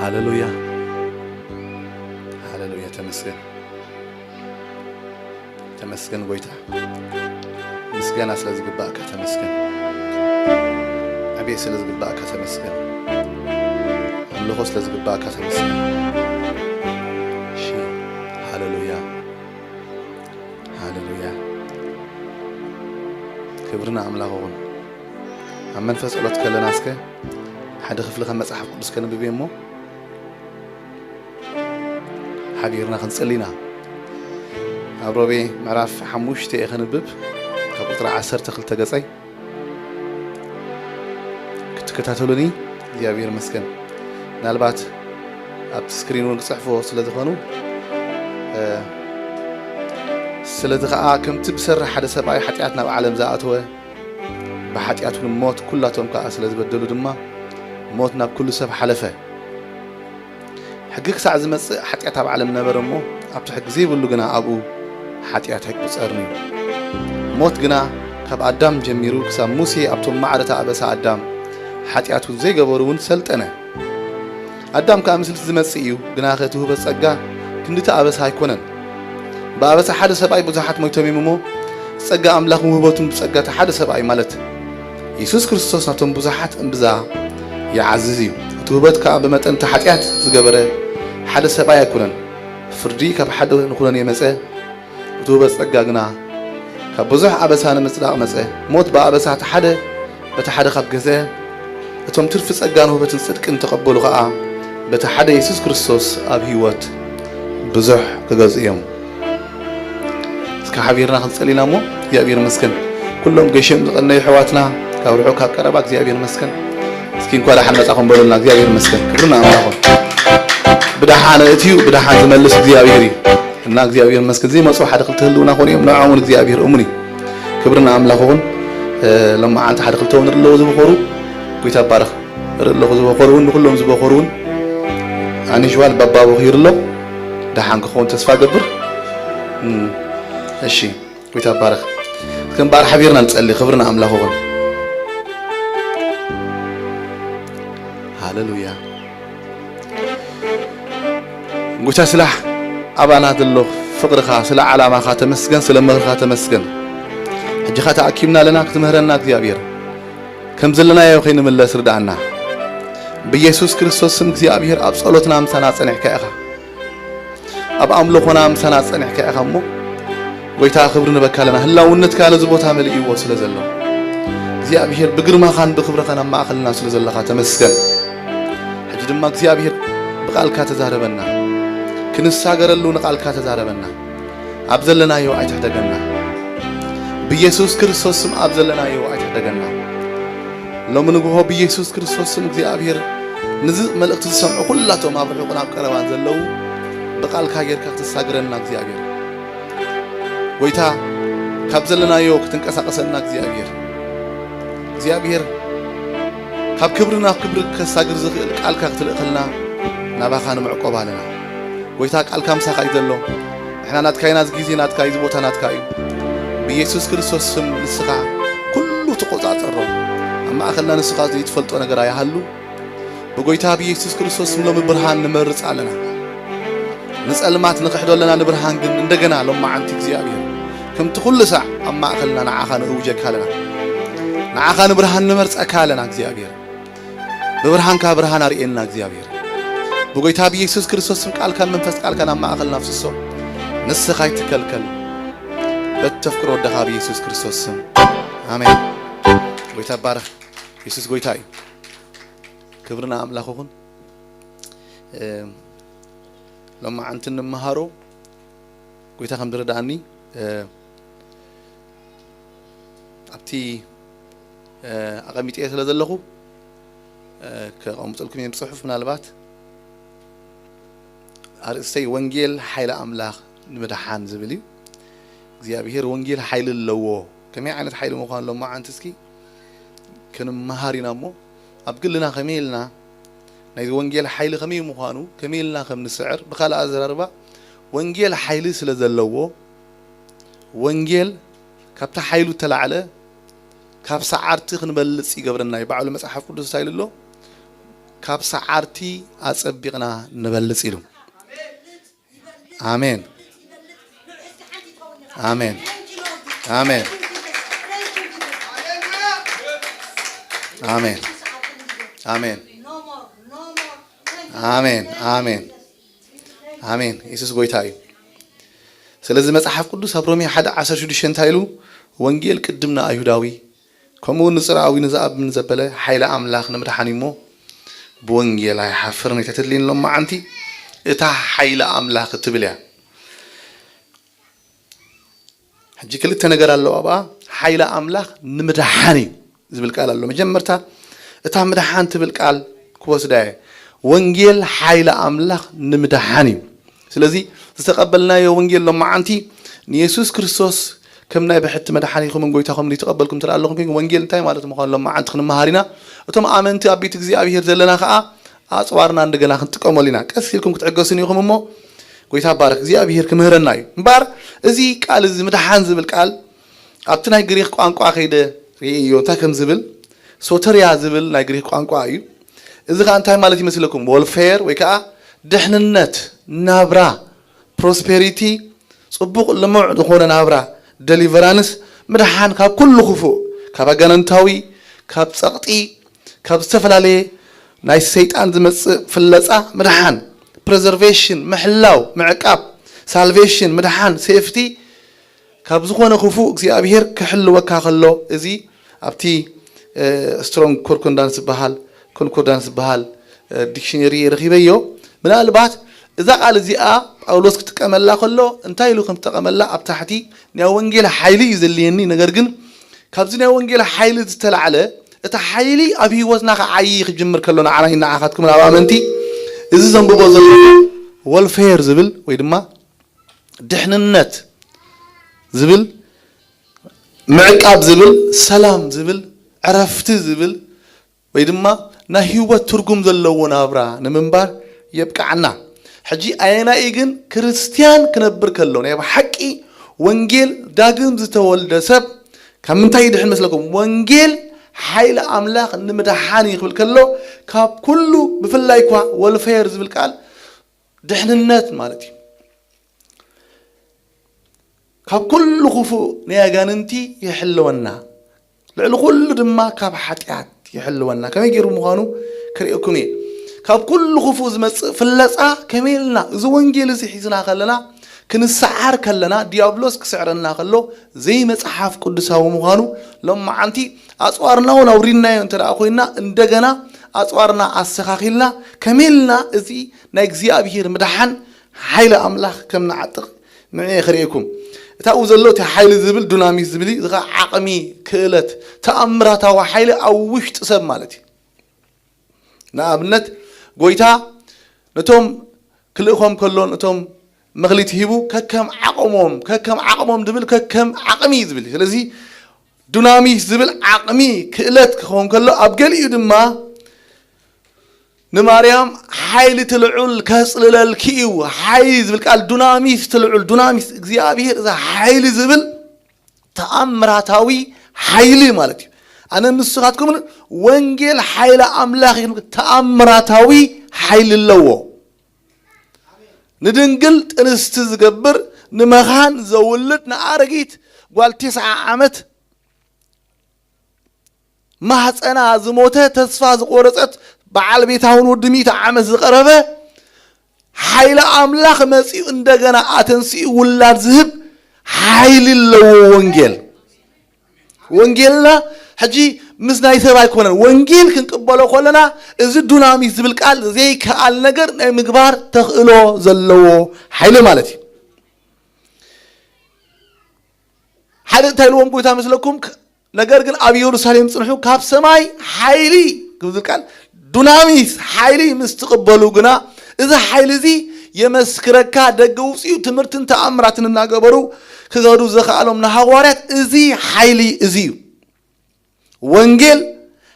ሃሌሉያ፣ ሃሌሉያ። ተመስገን፣ ተመስገን ጎይታ። ምስጋና ስለ ዝግባእካ ተመስገን። ዕቤት ስለ ዝግባእካ ተመስገን። ኣምልኾ ስለ ዝግባእካ ተመስገን። እሺ፣ ሃሌሉያ፣ ሃሌሉያ። ክብሪ ንኣምላኽ ይኹን። ኣብ መንፈስ ጸሎት ከለና እስከ ሓደ ክፍሊ ከም መጽሓፍ ቅዱስ ከንብብ እየ እሞ ሓቢርና ክንጽሊ ኢና። ኣብ ሮሜ ምዕራፍ ሓሙሽተ እየ ከንብብ፣ ካብ ቁጽሪ ዓሰርተ ክልተ ገጸይ። ክትከታተሉኒ እግዚኣብሔር ይመስገን። ምናልባት ኣብቲ ስክሪን እውን ክጽሕፍዎ ስለ ዝኾኑ፣ እ፣ ስለዚ ኸኣ ከምቲ ብሰሪ ሓደ ሰብኣይ ሓጢኣት ናብ ዓለም ዝኣተወ፣ ብሓጢኣት እውን ሞት፣ ኩላቶም ከኣ ስለ ዝበደሉ ድማ ሞት ናብ ኩሉ ሰብ ሓለፈ። ሕጊ ክሳዕ ዝመጽእ ሓጢኣት ኣብ ዓለም ነበረ እሞ፣ ኣብቲ ሕጊ ዘይብሉ ግና ኣብኡ ሓጢኣት ኣይቁጸርን እዩ። ሞት ግና ካብ ኣዳም ጀሚሩ ክሳብ ሙሴ ኣብቶም ማዕረ እታ ኣበሳ ኣዳም ሓጢኣት እውን ዘይገበሩ እውን ሰልጠነ። ኣዳም ከኣ ምስልቲ ዝመጽእ እዩ፣ ግናኸ እቲ ውህበት ጸጋ ክንድቲ ኣበሳ ኣይኮነን። ብኣበሳ ሓደ ሰብኣይ ብዙሓት ሞይቶም እዮም እሞ፣ ጸጋ ኣምላኽን ውህበቱን ብጸጋ እቲ ሓደ ሰብኣይ ማለት የሱስ ክርስቶስ ናቶም ብዙሓት እምብዛ ይዓዝዝ እዩ። እቲ ውህበት ከኣ ብመጠን እቲ ሓጢኣት ዝገበረ ሓደ ሰብኣይ ኣይኮነን። ፍርዲ ካብ ሓደ ንኹነን የመጸ፣ እቲ ውህበት ጸጋ ግና ካብ ብዙሕ ኣበሳ ንምጽዳቕ መጸ። ሞት ብኣበሳ እቲ ሓደ በቲ ሓደ ካብ ገዝአ፣ እቶም ትርፊ ጸጋን ውህበትን ጽድቅን ተቐበሉ ኸኣ በቲ ሓደ የሱስ ክርስቶስ ኣብ ህይወት ብዙሕ ክገዝኡ እዮም። እስከ ሓቢርና ክንጸሊ ኢና እሞ፣ እግዚኣብሔር ይመስገን። ኩሎም ገሽም ዝቐነዩ ኣሕዋትና ካብ ርሑቕ ካብ ቀረባ እግዚኣብሔር ይመስገን። እስኪ እንኳ ደሓን መጻኹም በሉልና። እግዚኣብሔር ይመስገን። ክብሪ ንኣምላኹም። ብደሓን እትዩ ብደሓን ዝመልስ እግዚኣብሔር እዩ። እና እግዚኣብሔር ይመስገን። ዘይመጹ ሓደ ክልተ ህልውና ኾኑ እዮም። ንዖም እውን እግዚኣብሔር እሙን እዩ። ክብሪ ንኣምላኽ ይኹን። እ፣ ሎማዓንቲ ሓደ ክልተ እውን ኣለዉ ዝበኾሩ። ጎይታ ባርኽ። ርኢ ኣለኹ ዝበኾሩ እውን፣ ንኹሎም ዝበኾሩ እውን። ኣኒሽዋል ባባቡ ክይር ኣሎ። ደሓን ክኸውን ተስፋ ገብር። እም፣ እሺ፣ ጎይታ ባርኽ። ክንባር ሓቢርና ንጸሊ። ክብሪ ንኣምላኽ ይኹን። ሃሌሉያ። ጎይታ ስለ ኣባና ዘሎ ፍቕርኻ፣ ስለ ዓላማኻ ተመስገን፣ ስለ ምኽርኻ ተመስገን። ሕጂ ኸኣ ተኣኪብና ኣለና ክትምህረና እግዚኣብሔር። ከም ዘለናዮ ከይንምለስ ርድኣና። ብየሱስ ክርስቶስ ስም እግዚኣብሔር ኣብ ጸሎትና ምሳና ጸኒሕካ ኢኻ። ኣብ ኣምልኾና ምሳና ጸኒሕካ ኢኻ እሞ፣ ጎይታ ክብሪ ንበካ ኣለና። ህላውነትካ ነዚ ቦታ መሊእዎ ስለ ዘሎ፣ እግዚኣብሔር ብግርማኻን ብክብርኻን ኣብ ማእከልና ስለ ዘለኻ ተመስገን። ሕጂ ድማ እግዚኣብሔር ብቃልካ ተዛረበና፣ ክንሳገረሉ ንቃልካ ተዛረበና። ኣብ ዘለናዮ ኣይትሕደገና። ብየሱስ ክርስቶስ ስም ኣብ ዘለናዮ ኣይትሕደገና። ሎሚ ንግሆ ብየሱስ ክርስቶስ ስም እግዚኣብሔር፣ ነዚ መልእኽቲ ዝሰምዑ ኩላቶም ኣብ ርሑቕን ኣብ ቀረባን ዘለዉ፣ ብቃልካ ጌርካ ክትሳግረና እግዚኣብሔር። ጎይታ፣ ካብ ዘለናዮ ክትንቀሳቐሰና እግዚኣብሔር። እግዚኣብሔር፣ ካብ ክብሪ ናብ ክብሪ ከሳግር ዝኽእል ቃልካ ክትልእኸልና ናባኻ ንምዕቆብ ኣለና። ጎይታ፣ ቃልካ ምሳኻ እዩ ዘሎ። ንሕና ናትካ ኢና፣ እዚ ግዜ ናትካ እዩ፣ እዚ ቦታ ናትካ እዩ። ብየሱስ ክርስቶስ ስም ንስኻ ኩሉ ትቆጻጸሮ። ኣብ ማእከልና ንስኻ ዘይትፈልጦ ነገር ኣይሃሉ። ብጎይታ ብየሱስ ክርስቶስ ስም ሎሚ ብርሃን ንመርጽ ኣለና። ንጸልማት ንኽሕዶ ኣለና፣ ንብርሃን ግን እንደገና ሎማዓንቲ እግዚኣብሔር፣ ከምቲ ኩሉ ሳዕ ኣብ ማእከልና ንዓኻ ንእውጀካ ኣለና። ንዓኻ ንብርሃን ንመርጸካ ኣለና እግዚኣብሔር። ብብርሃንካ ብርሃን ኣርእየና እግዚኣብሔር። ብጎይታ ብየሱስ ክርስቶስ ስም ቃልካን መንፈስ ቃልካን ኣብ ማእከልና ኣፍስሶ። ንስኻ ኣይትከልከል። በተፍቅሮ ወደኻ ብየሱስ ክርስቶስ ስም። ኣሜን። ጎይታ ይባረኽ። የሱስ ጎይታ እዩ። ክብሪ ንኣምላኽ ይኹን። እ፣ ሎማዓንቲ እንመሃሮ ጎይታ ከም ዝረድኣኒ፣ እ፣ ኣብቲ፣ እ፣ ኣቐሚጠዮ ስለ ዘለኹ፣ እ፣ ከቐምጠልኩም እየ ብጽሑፍ። ምናልባት ኣርእስተይ ወንጌል ሓይሊ ኣምላኽ ንምድሓን ዝብል እዩ። እግዚኣብሔር ወንጌል ሓይሊ ኣለዎ። ከመይ ዓይነት ሓይሊ ምዃኑ ሎማዓንቲ እስኪ ክንመሃር ኢና እሞ፣ ኣብ ግልና ከመይ ኢልና ናይዚ ወንጌል ሓይሊ ከመይ ምዃኑ ከመይ ኢልና ከም ንስዕር፣ ብኻልእ ኣዘራርባ ወንጌል ሓይሊ ስለ ዘለዎ፣ ወንጌል ካብቲ ሓይሉ እተላዕለ ካብ ሰዓርቲ ክንበልጽ ይገብረና እዩ። ባዕሉ መጽሓፍ ቅዱስ እንታይ ኢሉ ኣሎ? ካብ ሰዓርቲ ኣጸቢቕና ንበልጽ ኢሉ። ኣሜን። ኣሜን። ኣሜን። ኣሜን። ኣሜን። ኣሜን። ኣሜን። ኣሜን። የሱስ ጎይታ እዩ። ስለዚ መጽሓፍ ቅዱስ ኣብ ሮሜ ሓደ ዓሰርተ ሽዱሽተ እንታይ ኢሉ? ወንጌል ቅድም ንኣይሁዳዊ፣ ከምኡ እውን ንጽርኣዊ ንዝኣምን ዘበለ ሓይሊ ኣምላኽ ንምድሓን እዩ እሞ፣ ብወንጌል ኣይሓፍርን እየ ተትድልየኒ ሎማዓንቲ፣ እታ ሓይሊ ኣምላኽ እትብል እያ። ሕጂ ክልተ ነገር ኣለዋ ኣብኣ፣ ሓይሊ ኣምላኽ ንምድሓን እዩ ዝብል ቃል ኣሎ። መጀመርታ እታ ምድሓን ትብል ቃል ክወስዳ እየ። ወንጌል ሓይሊ ኣምላኽ ንምድሓን እዩ። ስለዚ ዝተቐበልናዮ ወንጌል ሎማዓንቲ ንየሱስ ክርስቶስ ከም ናይ ብሕቲ መድሓኒኹምን ጎይታኹምን ዘይተቐበልኩም እንተ ኣለኹም፣ ወንጌል እንታይ ማለት ምዃኑ ሎማዓንቲ ክንመሃር ኢና። እቶም ኣመንቲ ኣብ ቤት እግዚኣብሔር ዘለና ኸኣ ኣጽዋርና እንደገና ክንጥቀመሉ ኢና። ቀስ ኢልኩም ክትዕገሱን ኢኹም እሞ፣ ጎይታ ባረክ። እግዚኣብሔር ክምህረና እዩ። እምበኣር እዚ ቃል እዚ ምድሓን ዝብል ቃል ኣብቲ ናይ ግሪኽ ቋንቋ ከይደ ርእየዮ እንታይ ከም ዝብል፣ ሶተርያ ዝብል ናይ ግሪኽ ቋንቋ እዩ። እዚ ኸኣ እንታይ ማለት ይመስለኩም? ወልፌር ወይ ከኣ ድሕንነት፣ ናብራ፣ ፕሮስፔሪቲ፣ ጽቡቕ ልሙዕ ዝኾነ ናብራ፣ ደሊቨራንስ፣ ምድሓን ካብ ኩሉ ክፉእ፣ ካብ ኣጋንንታዊ፣ ካብ ጸቕጢ፣ ካብ ዝተፈላለየ ናይ ሰይጣን ዝመጽእ ፍለጻ ምድሓን፣ ፕሬዘርቬሽን፣ ምሕላው፣ ምዕቃብ፣ ሳልቬሽን፣ ምድሓን፣ ሴፍቲ፣ ካብ ዝኾነ ክፉእ እግዚኣብሔር ክሕልወካ ከሎ፣ እዚ ኣብቲ፣ እ፣ ስትሮንግ ኮንኮርዳንስ ዝበሃል፣ ኮንኮርዳንስ ዝበሃል፣ እ፣ ዲክሽነሪ ረኺበዮ። ምናልባት እዛ ቃል እዚኣ ጳውሎስ ክጥቀመላ ከሎ እንታይ ኢሉ ከም ዝጠቐመላ ኣብ ታሕቲ፣ ናይ ወንጌል ሓይሊ እዩ ዘድልየኒ፣ ነገር ግን ካብዚ ናይ ወንጌል ሓይሊ ዝተላዕለ እቲ ሓይሊ ኣብ ህይወትና ክዓዪ ክጅምር ከሎ ንዓና ንዓኻትኩም ናብ ኣመንቲ እዚ ዘንብቦ ዘሎ ወልፌር ዝብል ወይ ድማ ድሕንነት ዝብል፣ ምዕቃብ ዝብል፣ ሰላም ዝብል፣ ዕረፍቲ ዝብል ወይ ድማ ናይ ህይወት ትርጉም ዘለዎ ናብራ ንምንባር የብቅዓና። ሕጂ ኣየናይ ግን ክርስትያን ክነብር ከሎ ናይ ብሓቂ ወንጌል ዳግም ዝተወልደ ሰብ ካብ ምንታይ ይድሕን መስለኩም? ወንጌል ሓይሊ ኣምላኽ ንምድሓን እዩ ክብል ከሎ ካብ ኩሉ ብፍላይ እኳ ወልፌር ዝብል ቃል ድሕንነት ማለት እዩ። ካብ ኩሉ ክፉእ ናይ ኣጋንንቲ ይሕልወና፣ ልዕሊ ኩሉ ድማ ካብ ሓጢኣት ይሕልወና። ከመይ ገይሩ ምዃኑ ከርእየኩም እየ። ካብ ኩሉ ክፉእ ዝመጽእ ፍለጻ ከመይ ኢልና እዚ ወንጌል እዚ ሒዝና ከለና ክንሰዓር ከለና ዲያብሎስ ክስዕረና ከሎ ዘይመጽሓፍ ቅዱሳዊ ምዃኑ ሎማዓንቲ ኣጽዋርና እውን ኣውሪድናዮ እንተ ደኣ ኮይንና እንደገና ኣጽዋርና ኣስተኻኺልና ከመይ ኢልና እዚ ናይ እግዚኣብሔር ምድሓን ሓይሊ ኣምላኽ ከም ንዓጥቕ ንዕየ ክርእየኩም። እታ ኣብኡ ዘሎ እቲ ሓይሊ ዝብል ዱናሚስ ዝብል እዩ። እዚ ኸዓ ዓቕሚ፣ ክእለት፣ ተኣምራታዊ ሓይሊ ኣብ ውሽጢ ሰብ ማለት እዩ። ንኣብነት ጎይታ ነቶም ክልእኾም ከሎ ነቶም መኽሊት ሂቡ ከከም ዓቕሞም፣ ከከም ዓቕሞም ዝብል ከከም ዓቕሚ እዩ ዝብል እዩ። ስለዚ ዱናሚስ ዝብል ዓቕሚ ክእለት ክኸውን ከሎ ኣብ ገሊኡ ድማ ንማርያም ሓይሊ ትልዑል ከጽልለልኪ እዩ። ሓይሊ ዝብል ቃል ዱናሚስ ትልዑል፣ ዱናሚስ እግዚኣብሔር እዛ ሓይሊ ዝብል ተኣምራታዊ ሓይሊ ማለት እዩ። ኣነ ንስኻትኩም ወንጌል ሓይሊ ኣምላኽ እዩ። ተኣምራታዊ ሓይሊ ኣለዎ። ንድንግል ጥንስቲ ዝገብር፣ ንመኻን ዘውልድ፣ ንኣረጊት ጓል ተስዓ ዓመት ማህፀና ዝሞተ፣ ተስፋ ዝቆረፀት፣ በዓል ቤታ እውን ወዲ ሚእቲ ዓመት ዝቐረበ ሓይሊ ኣምላኽ መፂኡ እንደገና ኣተንሲኡ ውላድ ዝህብ ሓይሊ ኣለዎ ወንጌል። ወንጌልና ሕጂ ምስ ናይ ሰብ ኣይኮነን። ወንጌል ክንቅበሎ ከለና እዚ ዱናሚት ዝብል ቃል ዘይከኣል ነገር ናይ ምግባር ተኽእሎ ዘለዎ ሓይሊ ማለት እዩ። ሓደ እንታይ ኢልዎም ጎይታ መስለኩም? ነገር ግን ኣብ ኢየሩሳሌም ጽንሑ፣ ካብ ሰማይ ሓይሊ ክብል ቃል ዱናሚት ሓይሊ ምስ ትቕበሉ ግና እዚ ሓይሊ እዚ የመስክረካ፣ ደገ ውጽኡ ትምህርትን ተኣምራትን እናገበሩ ክገዱ ዘኽኣሎም ንሃዋርያት እዚ ሓይሊ እዚ እዩ። ወንጌል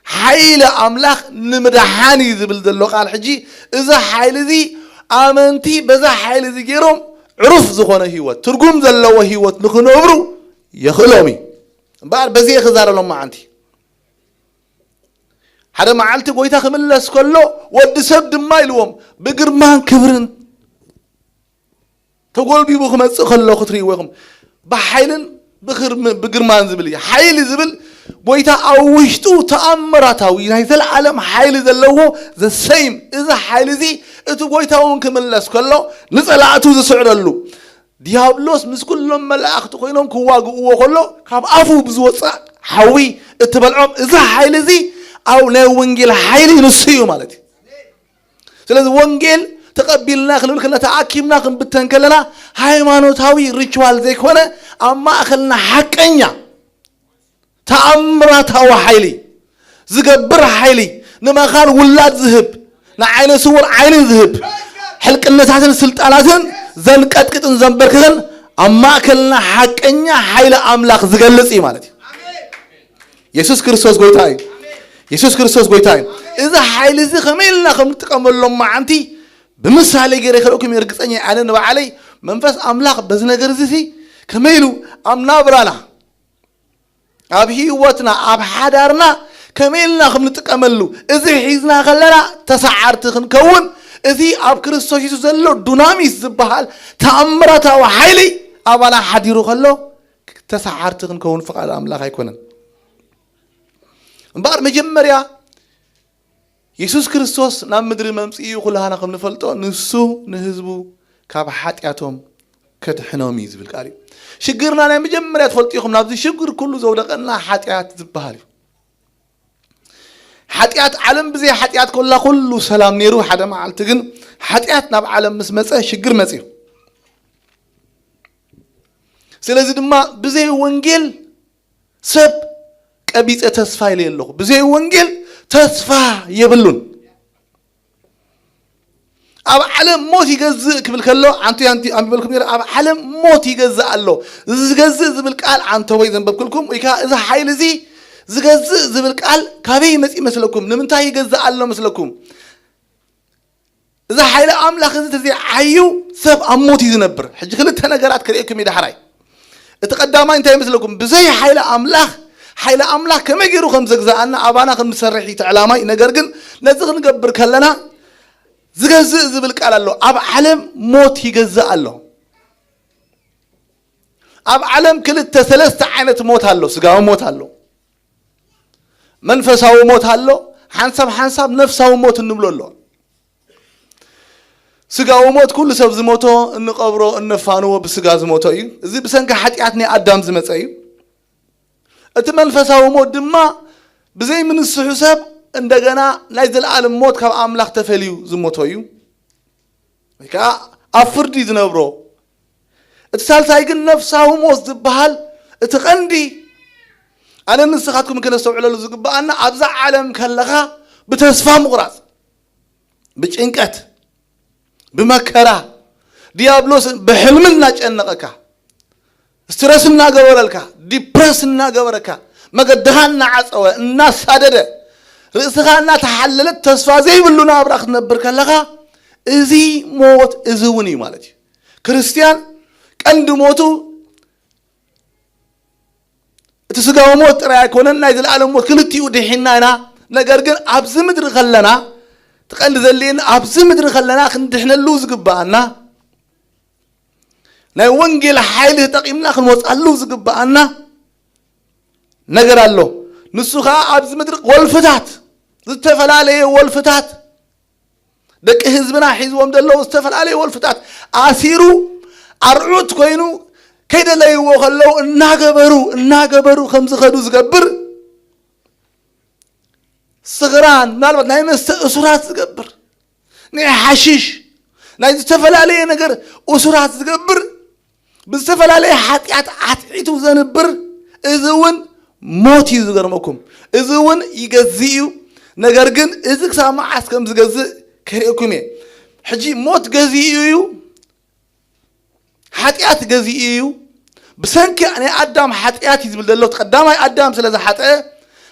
ሓይሊ ኣምላኽ ንምድሓን እዩ ዝብል ዘሎ ቃል ሕጂ እዚ ሓይሊ እዚ ኣመንቲ በዛ ሓይሊ እዚ ገይሮም ዕሩፍ ዝኾነ ህይወት፣ ትርጉም ዘለዎ ህይወት ንኽነብሩ የኽእሎም እዩ። እምበኣር በዚ እየ ክዛረብ ሎማዓንቲ። ሓደ መዓልቲ ጎይታ ክምለስ ከሎ፣ ወዲ ሰብ ድማ ኢልዎም፣ ብግርማን ክብርን ተጎልቢቡ ክመጽእ ከሎ ክትርእይዎ ኢኹም። ብሓይልን ብኽርም-፣ ብግርማን ዝብል እዩ። ሓይሊ ዝብል ጎይታ ኣብ ውሽጡ ተኣምራታዊ ናይ ዘለዓለም ሓይሊ ዘለዎ ዘሰይም። እዚ ሓይሊ እዚ እቲ ጎይታ እውን ክምለስ ከሎ ንጸላእቱ ዝስዕረሉ፣ ዲያብሎስ ምስ ኩሎም መላእኽቲ ኮይኖም ክዋግእዎ ከሎ ካብ ኣፉ ብዝወፅእ ሓዊ እትበልዖም፣ እዚ ሓይሊ እዚ ኣብ ናይ ወንጌል ሓይሊ ንሱ እዩ ማለት እዩ። ስለዚ ወንጌል ተቐቢልና ክንብል ከለና፣ ተኣኪብና ክንብተን ከለና፣ ሃይማኖታዊ ሪቹዋል ዘይኮነ፣ ኣብ ማእኸልና ሓቀኛ ተኣምራታዊ ሓይሊ ዝገብር ሓይሊ፣ ንመኻን ውላድ ዝህብ፣ ንዓይነ ስውር ዓይኒ ዝህብ፣ ሕልቅነታትን ስልጣናትን ዘንቀጥቅጥን ዘንበርክኽን ኣብ ማእከልና ሓቀኛ ሓይሊ ኣምላኽ ዝገልጽ እዩ ማለት እዩ። የሱስ ክርስቶስ ጎይታ እዩ። የሱስ ክርስቶስ ጎይታ እዩ። እዚ ሓይሊ እዚ ከመይ ኢልና ከም ንጥቀመሎም መዓንቲ ብምሳሌ ገይረ ከርእኩም እየ። ርግጸኛ እየ፣ ኣነ ንባዕለይ መንፈስ ኣምላኽ በዚ ነገር እዚ ሲ ከመይ ኢሉ ኣብ ናብራና፣ ኣብ ህይወትና፣ ኣብ ሓዳርና ከመይ ኢልና ከም ንጥቀመሉ፣ እዚ ሒዝና ከለና ተሰዓርቲ ክንከውን፣ እዚ ኣብ ክርስቶስ የሱስ ዘሎ ዱናሚስ ዝበሃል ተኣምራታዊ ሓይሊ ኣባና ሓዲሩ ከሎ፣ ተሰዓርቲ ክንከውን ፍቓድ ኣምላኽ ኣይኮነን። እምበኣር መጀመርያ የሱስ ክርስቶስ ናብ ምድሪ መምጽኡ ኩላህና ከም ንፈልጦ፣ ንሱ ንህዝቡ ካብ ሓጢኣቶም ከድሕኖም እዩ ዝብል ቃል እዩ። ሽግርና ናይ መጀመርያ ትፈልጡ ኢኹም፣ ናብዚ ሽግር ኩሉ ዘውደቐና ሓጢኣት ዝበሃል እዩ። ሓጢኣት፣ ዓለም ብዘይ ሓጢኣት ኮላ ኩሉ ሰላም ነይሩ። ሓደ መዓልቲ ግን ሓጢኣት ናብ ዓለም ምስ መጸ ሽግር መጽዩ። ስለዚ ድማ ብዘይ ወንጌል ሰብ ቀቢጸ ተስፋ ኢለ ኣለኹ። ብዘይ ወንጌል ተስፋ የብሉን። ኣብ ዓለም ሞት ይገዝእ ክብል ከሎ፣ ኣንቲ ኣንቲ ኣንቢበልኩም ነይረ፣ ኣብ ዓለም ሞት ይገዝእ ኣሎ። ዝገዝእ ዝብል ቃል ኣንተ ወይ ዘንበብክልኩም፣ ወይ ከዓ እዚ ሓይሊ እዚ ዝገዝእ ዝብል ቃል ካበይ ይመጽእ ይመስለኩም? ንምንታይ ይገዝእ ኣሎ መስለኩም? እዚ ሓይሊ ኣምላኽ እዚ እንተዘይዓዩ ሰብ ኣብ ሞት እዩ ዝነብር። ሕጂ ክልተ ነገራት ክርእየኩም እዩ ዳሕራይ። እቲ ቀዳማይ እንታይ ይመስለኩም? ብዘይ ሓይሊ ኣምላኽ፣ ሓይሊ ኣምላኽ ከመይ ገይሩ ከም ዘግዝኣና፣ ኣባና ከም ንሰርሕ እዩ እቲ ዕላማይ። ነገር ግን ነዚ ክንገብር ከለና ዝገዝእ ዝብል ቃል ኣሎ። ኣብ ዓለም ሞት ይገዝእ ኣሎ። ኣብ ዓለም ክልተ ሰለስተ ዓይነት ሞት ኣሎ። ስጋዊ ሞት ኣሎ፣ መንፈሳዊ ሞት ኣሎ፣ ሓንሳብ ሓንሳብ ነፍሳዊ ሞት እንብሎ ኣሎ። ስጋዊ ሞት ኩሉ ሰብ ዝሞቶ፣ እንቐብሮ፣ እነፋንዎ ብስጋ ዝሞቶ እዩ። እዚ ብሰንኪ ሓጢኣት ናይ ኣዳም ዝመጸ እዩ። እቲ መንፈሳዊ ሞት ድማ ብዘይ ምንስሑ ሰብ እንደገና ናይ ዘለኣለም ሞት ካብ ኣምላኽ ተፈልዩ ዝሞቶ እዩ፣ ወይ ከዓ ኣብ ፍርዲ ዝነብሮ። እቲ ሳልሳይ ግን ነፍሳዊ ሞት ዝበሃል እቲ ቀንዲ ኣነ ንስኻትኩም ከነስተውዕለሉ ዝግብኣና፣ ኣብዛ ዓለም ከለኻ ብተስፋ ምቑራጽ፣ ብጭንቀት፣ ብመከራ፣ ዲያብሎስ ብሕልሚ እናጨነቐካ፣ ስትረስ እናገበረልካ፣ ዲፕረስ እናገበረካ፣ መገድኻ እናዓጸወ፣ እናሳደደ፣ ርእስኻ እናተሓለለት፣ ተስፋ ዘይብሉ ናብራ ክትነብር ከለኻ፣ እዚ ሞት እዚ እውን እዩ ማለት እዩ። ክርስትያን ቀንዲ ሞቱ እቲ ስጋዊ ሞት ጥራይ ኣይኮነን፣ ናይ ዘለኣለም ሞት ክልቲኡ ድሒና ኢና። ነገር ግን ኣብዚ ምድሪ ከለና፣ እቲ ቀንዲ ዘድልየና ኣብዚ ምድሪ ከለና ክንድሕነሉ ዝግብኣና፣ ናይ ወንጌል ሓይሊ ተጠቒምና ክንወፅኣሉ ዝግብኣና ነገር ኣሎ። ንሱ ኸዓ ኣብዚ ምድሪ ወልፍታት፣ ዝተፈላለየ ወልፍታት፣ ደቂ ህዝብና ሒዝዎም ዘለዉ ዝተፈላለየ ወልፍታት ኣሲሩ፣ ኣርዑት ኮይኑ፣ ከይደለይዎ ከለዉ እናገበሩ፣ እናገበሩ ከም ዝኸዱ ዝገብር፣ ስኽራን፣ ምናልባት ናይ መስተ እሱራት ዝገብር፣ ናይ ሓሽሽ፣ ናይ ዝተፈላለየ ነገር እሱራት ዝገብር፣ ብዝተፈላለየ ሓጢኣት ዓትዒቱ ዘንብር፣ እዚ እውን ሞት እዩ። ዝገርመኩም፣ እዚ እውን ይገዝእ እዩ። ነገር ግን እዚ ክሳብ መዓስ ከም ዝገዝእ ከርእየኩም እየ። ሕጂ ሞት ገዚኡ እዩ፣ ሓጢኣት ገዚኡ እዩ። ብሰንኪ ናይ ኣዳም ሓጢኣት እዩ ዝብል ዘሎ። እቲ ቀዳማይ ኣዳም ስለ ዝሓጠ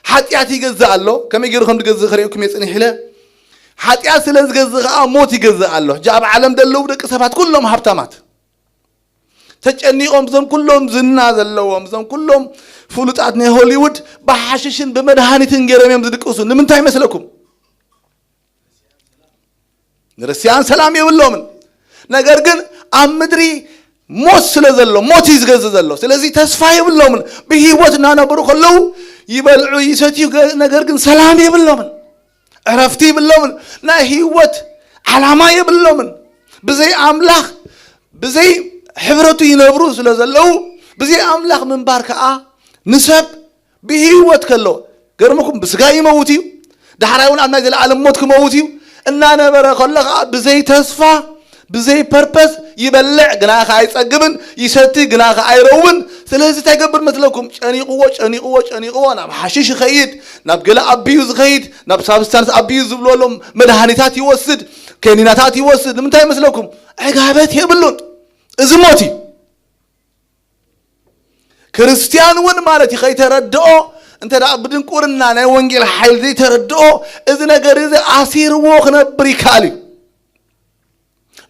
ሓጢኣት ይገዝእ ኣሎ። ከመይ ገይሩ ከም ዝገዝእ ከርእየኩም እየ ጽኒሕ ኢለ። ሓጢኣት ስለ ዝገዝእ ከዓ ሞት ይገዝእ ኣሎ። ሕጂ ኣብ ዓለም ዘለዉ ደቂ ሰባት ኩሎም ሃብታማት፣ ተጨኒቖም፣ እዞም ኩሎም ዝና ዘለዎም፣ እዞም ኩሎም ፍሉጣት ናይ ሆሊውድ ብሓሽሽን ብመድሃኒትን ገይሮም እዮም ዝድቅሱ። ንምንታይ ይመስለኩም? ንክርስትያን ሰላም የብሎምን። ነገር ግን ኣብ ምድሪ ሞት ስለ ዘሎ፣ ሞት እዩ ዝገዝእ ዘሎ። ስለዚ ተስፋ የብሎምን። ብህይወት እናነበሩ ከለዉ ይበልዑ ይሰትዩ፣ ገ- ነገር ግን ሰላም የብሎምን፣ ዕረፍቲ የብሎምን፣ ናይ ህይወት ዓላማ የብሎምን። ብዘይ ኣምላኽ፣ ብዘይ ሕብረቱ ይነብሩ ስለ ዘለዉ፣ ብዘይ ኣምላኽ ምንባር ከኣ ንሰብ ብህይወት ከሎ፣ ገርመኩም፣ ብስጋ ይመውት እዩ፣ ዳሕራይ እውን ኣብ ናይ ዘለኣለም ሞት ክመውት እዩ። እናነበረ ከሎ ከዓ ብዘይ ተስፋ፣ ብዘይ ፐርፐስ ይበልዕ ግና ከዓ ኣይጸግብን፣ ይሰቲ ግና ከዓ ኣይረውን። ስለዚ እንታይ ይገብር መስለኩም? ጨኒቕዎ፣ ጨኒቕዎ፣ ጨኒቕዎ፣ ናብ ሓሽሽ ይኸይድ፣ ናብ ገለ ኣቢዩ ዝኸይድ፣ ናብ ሳብስታንስ ኣቢዩ ዝብልሎም መድሃኒታት ይወስድ፣ ከኒናታት ይወስድ። ንምንታይ መስለኩም? ዕጋበት የብሉን። እዚ ሞት እዩ። ክርስትያን እውን ማለት እዩ፣ ከይተረድኦ፣ እንተ ደኣ ብድንቁርና ናይ ወንጌል ሓይል ዘይተረድኦ፣ እዚ ነገር እዚ ኣሲርዎ ክነብር ይከኣል እዩ።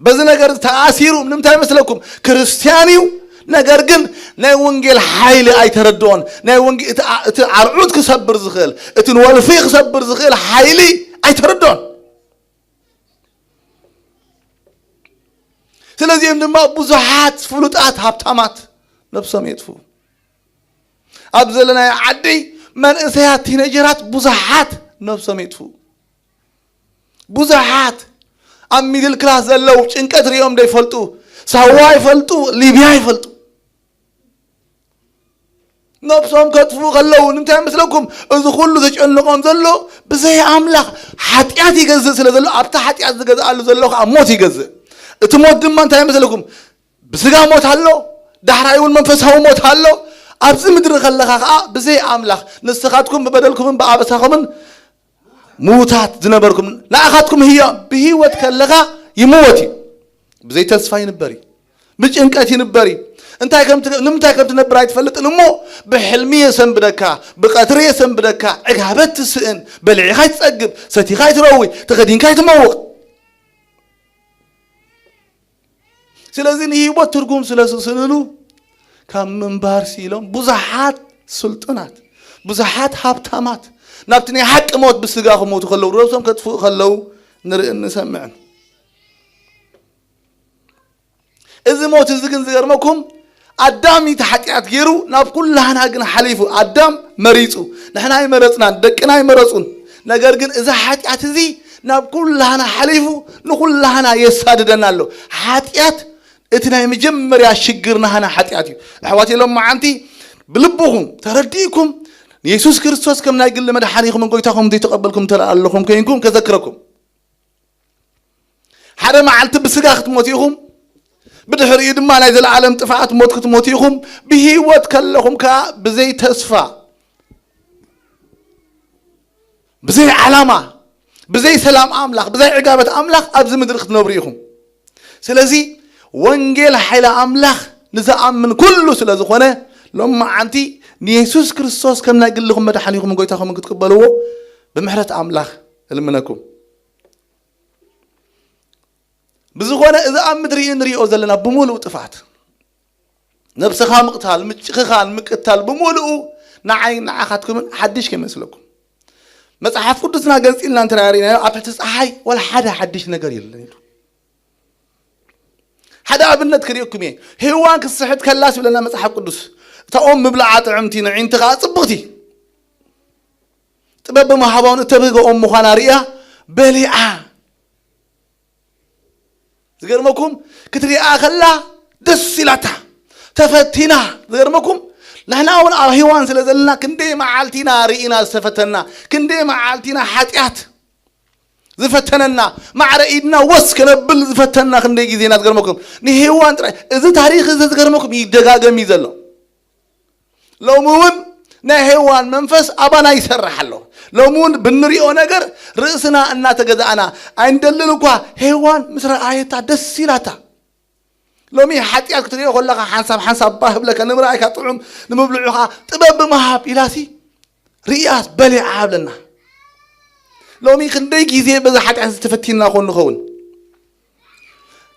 በዚ ነገር ተኣሲሩ፣ ንምንታይ መስለኩም? ክርስትያን እዩ፣ ነገር ግን ናይ ወንጌል ሓይሊ ኣይተረድኦን። ናይ ወንጌ-፣ እቲ ኣ-፣ እቲ ኣርዑት ክሰብር ዝኽእል፣ እቲ ንወልፊ ክሰብር ዝኽእል ሓይሊ ኣይተረድኦን። ስለዚኦም ድማ ብዙሓት ፍሉጣት ሃብታማት ነብሶም የጥፉ። ኣብ ዘለናዮ ዓዲ መንእሰያት ቲነጀራት ብዙሓት ነብሶም የጥፉ። ብዙሓት ኣብ ሚድል ክላስ ዘለዉ ጭንቀት ሪኦም ዘይፈልጡ፣ ሳዋ ይፈልጡ፣ ሊብያ ይፈልጡ። ነብሶም ከጥፍኡ ከለዉ ንምንታይ መስለኩም? እዚ ኩሉ ዘጨንቖም ዘሎ ብዘይ ኣምላኽ ሓጢኣት ይገዝእ ስለ ዘሎ፣ ኣብታ ሓጢኣት ዝገዝኣሉ ዘሎ ከዓ ሞት ይገዝእ። እቲ ሞት ድማ እንታይ መስለኩም? ብስጋ ሞት ኣሎ፣ ዳሕራይ እውን መንፈሳዊ ሞት ኣሎ። ኣብዚ ምድሪ ከለኻ ከዓ ብዘይ ኣምላኽ ንስኻትኩም ብበደልኩምን ብኣበሳኹምን ምዉታት ዝነበርኩም ንኣኻትኩም ህያው ብህይወት ከለኻ ይምወት እዩ። ብዘይ ተስፋ ይንበር እዩ። ብጭንቀት ይንበር እዩ። እንታይ ከም ትገ-፣ ንምንታይ ከም ትነብር ኣይትፈልጥን እሞ ብሕልሚ የሰንብደካ፣ ብቐትሪ የሰንብደካ፣ ዕጋበት ትስእን፣ በሊዕኻ ኣይትጸግብ፣ ሰቲኻ ኣይትረዊ፣ ተኸዲንካ ኣይትመውቕ። ስለዚ ንህይወት ትርጉም ስለ ዝስእንሉ ካብ ምንባር ስኢሎም ብዙሓት ስልጡናት፣ ብዙሓት ሃብታማት ናብቲ ናይ ሓቂ ሞት ብስጋ ክሞቱ ከለዉ፣ ርእሶም ከጥፍኡ ከለዉ ንርእን ንሰምዕን። እዚ ሞት እዚ ግን ዝገርመኩም ኣዳም እቲ ሓጢኣት ገይሩ ናብ ኩላህና ግን ሓሊፉ። ኣዳም መሪጹ፣ ንሕና ኣይመረጽናን፣ ደቅና ኣይመረጹን። ነገር ግን እዚ ሓጢኣት እዚ ናብ ኩላህና ሓሊፉ ንኩላህና የሳድደና ኣሎ። ሓጢኣት እቲ ናይ መጀመርያ ሽግር ናህና ሓጢኣት እዩ። ኣሕዋት፣ ሎም መዓንቲ ብልብኹም ተረዲእኩም ንየሱስ ክርስቶስ ከም ናይ ግሊ መድሓኒኹምን ጎይታኹም ዘይተቐበልኩም እንተ ኣለኹም ኮይንኩም ከዘክረኩም። ሓደ መዓልቲ ብስጋ ክትሞቱ ኢኹም፣ ብድሕሪኡ ድማ ናይ ዘለኣለም ጥፍኣት ሞት ክትሞቱ ኢኹም። ብህይወት ከለኹም ከኣ ብዘይ ተስፋ፣ ብዘይ ዓላማ፣ ብዘይ ሰላም ኣምላኽ፣ ብዘይ ዕጋበት ኣምላኽ ኣብዚ ምድሪ ክትነብሩ ኢኹም። ስለዚ ወንጌል ሓይሊ ኣምላኽ ንዝኣምን ኩሉ ስለ ዝኾነ፣ ሎም መዓንቲ ንየሱስ ክርስቶስ ከም ናይ ግልኹም መድሓኒኹምን ጎይታኹምን ክትቅበልዎ ብምሕረት ኣምላኽ እልምነኩም። ብዝኾነ እዚ ኣብ ምድሪ እንሪኦ ዘለና ብምሉእ ጥፍኣት፣ ነብስኻ ምቕታል፣ ምጭኽኻን፣ ምቅታል ብምሉኡ ንዓይ ንዓኻትኩምን ሓድሽ ከይመስለኩም። መጽሓፍ ቅዱስና ገንጺልና እንተ ርኢናዮ ኣብ ትሕቲ ጸሓይ ወላ ሓደ ሓድሽ ነገር የለን ኢሉ። ሓደ ኣብነት ክርእየኩም እየ። ሄዋን ክትስሕት ከላስ ይብለና መጽሓፍ ቅዱስ። እታ ኦም ምብላዓ ጥዕምቲ፣ ንዒንቲ ኸዓ ጽብቕቲ። ጥበብ ብምሃባውን እተብህገ ኦም ምዃና ርእያ በሊዓ። ዝገርመኩም ክትሪኣ ከላ ደስ ኢላታ ተፈቲና። ዝገርመኩም ንሕና እውን ኣብ ሄዋን ስለ ዘለና ክንደይ መዓልቲ ኢና ርኢና ዝተፈተና፣ ክንደይ መዓልቲ ኢና ሓጢኣት ዝፈተነና፣ ማዕረ ኢድና ወስ ከነብል ዝፈተና ክንደይ ግዜ ኢና። ዝገርመኩም ንሄዋን ጥራይ እዚ ታሪኽ እዚ ዝገርመኩም ይደጋገም እዩ ዘሎ። ሎሚ እውን ናይ ሄዋን መንፈስ ኣባና ይሰርሕ ኣሎ። ሎሚ እውን ብንሪኦ ነገር ርእስና እናተገዛእና ኣይንደልን እኳ። ሄዋን ምስ ረኣየታ ደስ ኢላታ። ሎሚ ሓጢኣት ክትሪኦ ከለኻ ሓንሳብ ሓንሳብ ባህ ብለካ፣ ንምርኣይካ ጥዑም፣ ንምብልዑኻ ጥበብ ብምሃብ ኢላሲ ርእያስ በሊዓ ብለና። ሎሚ ክንደይ ግዜ በዛ ሓጢኣት ዝተፈቲና ኮን ንኸውን።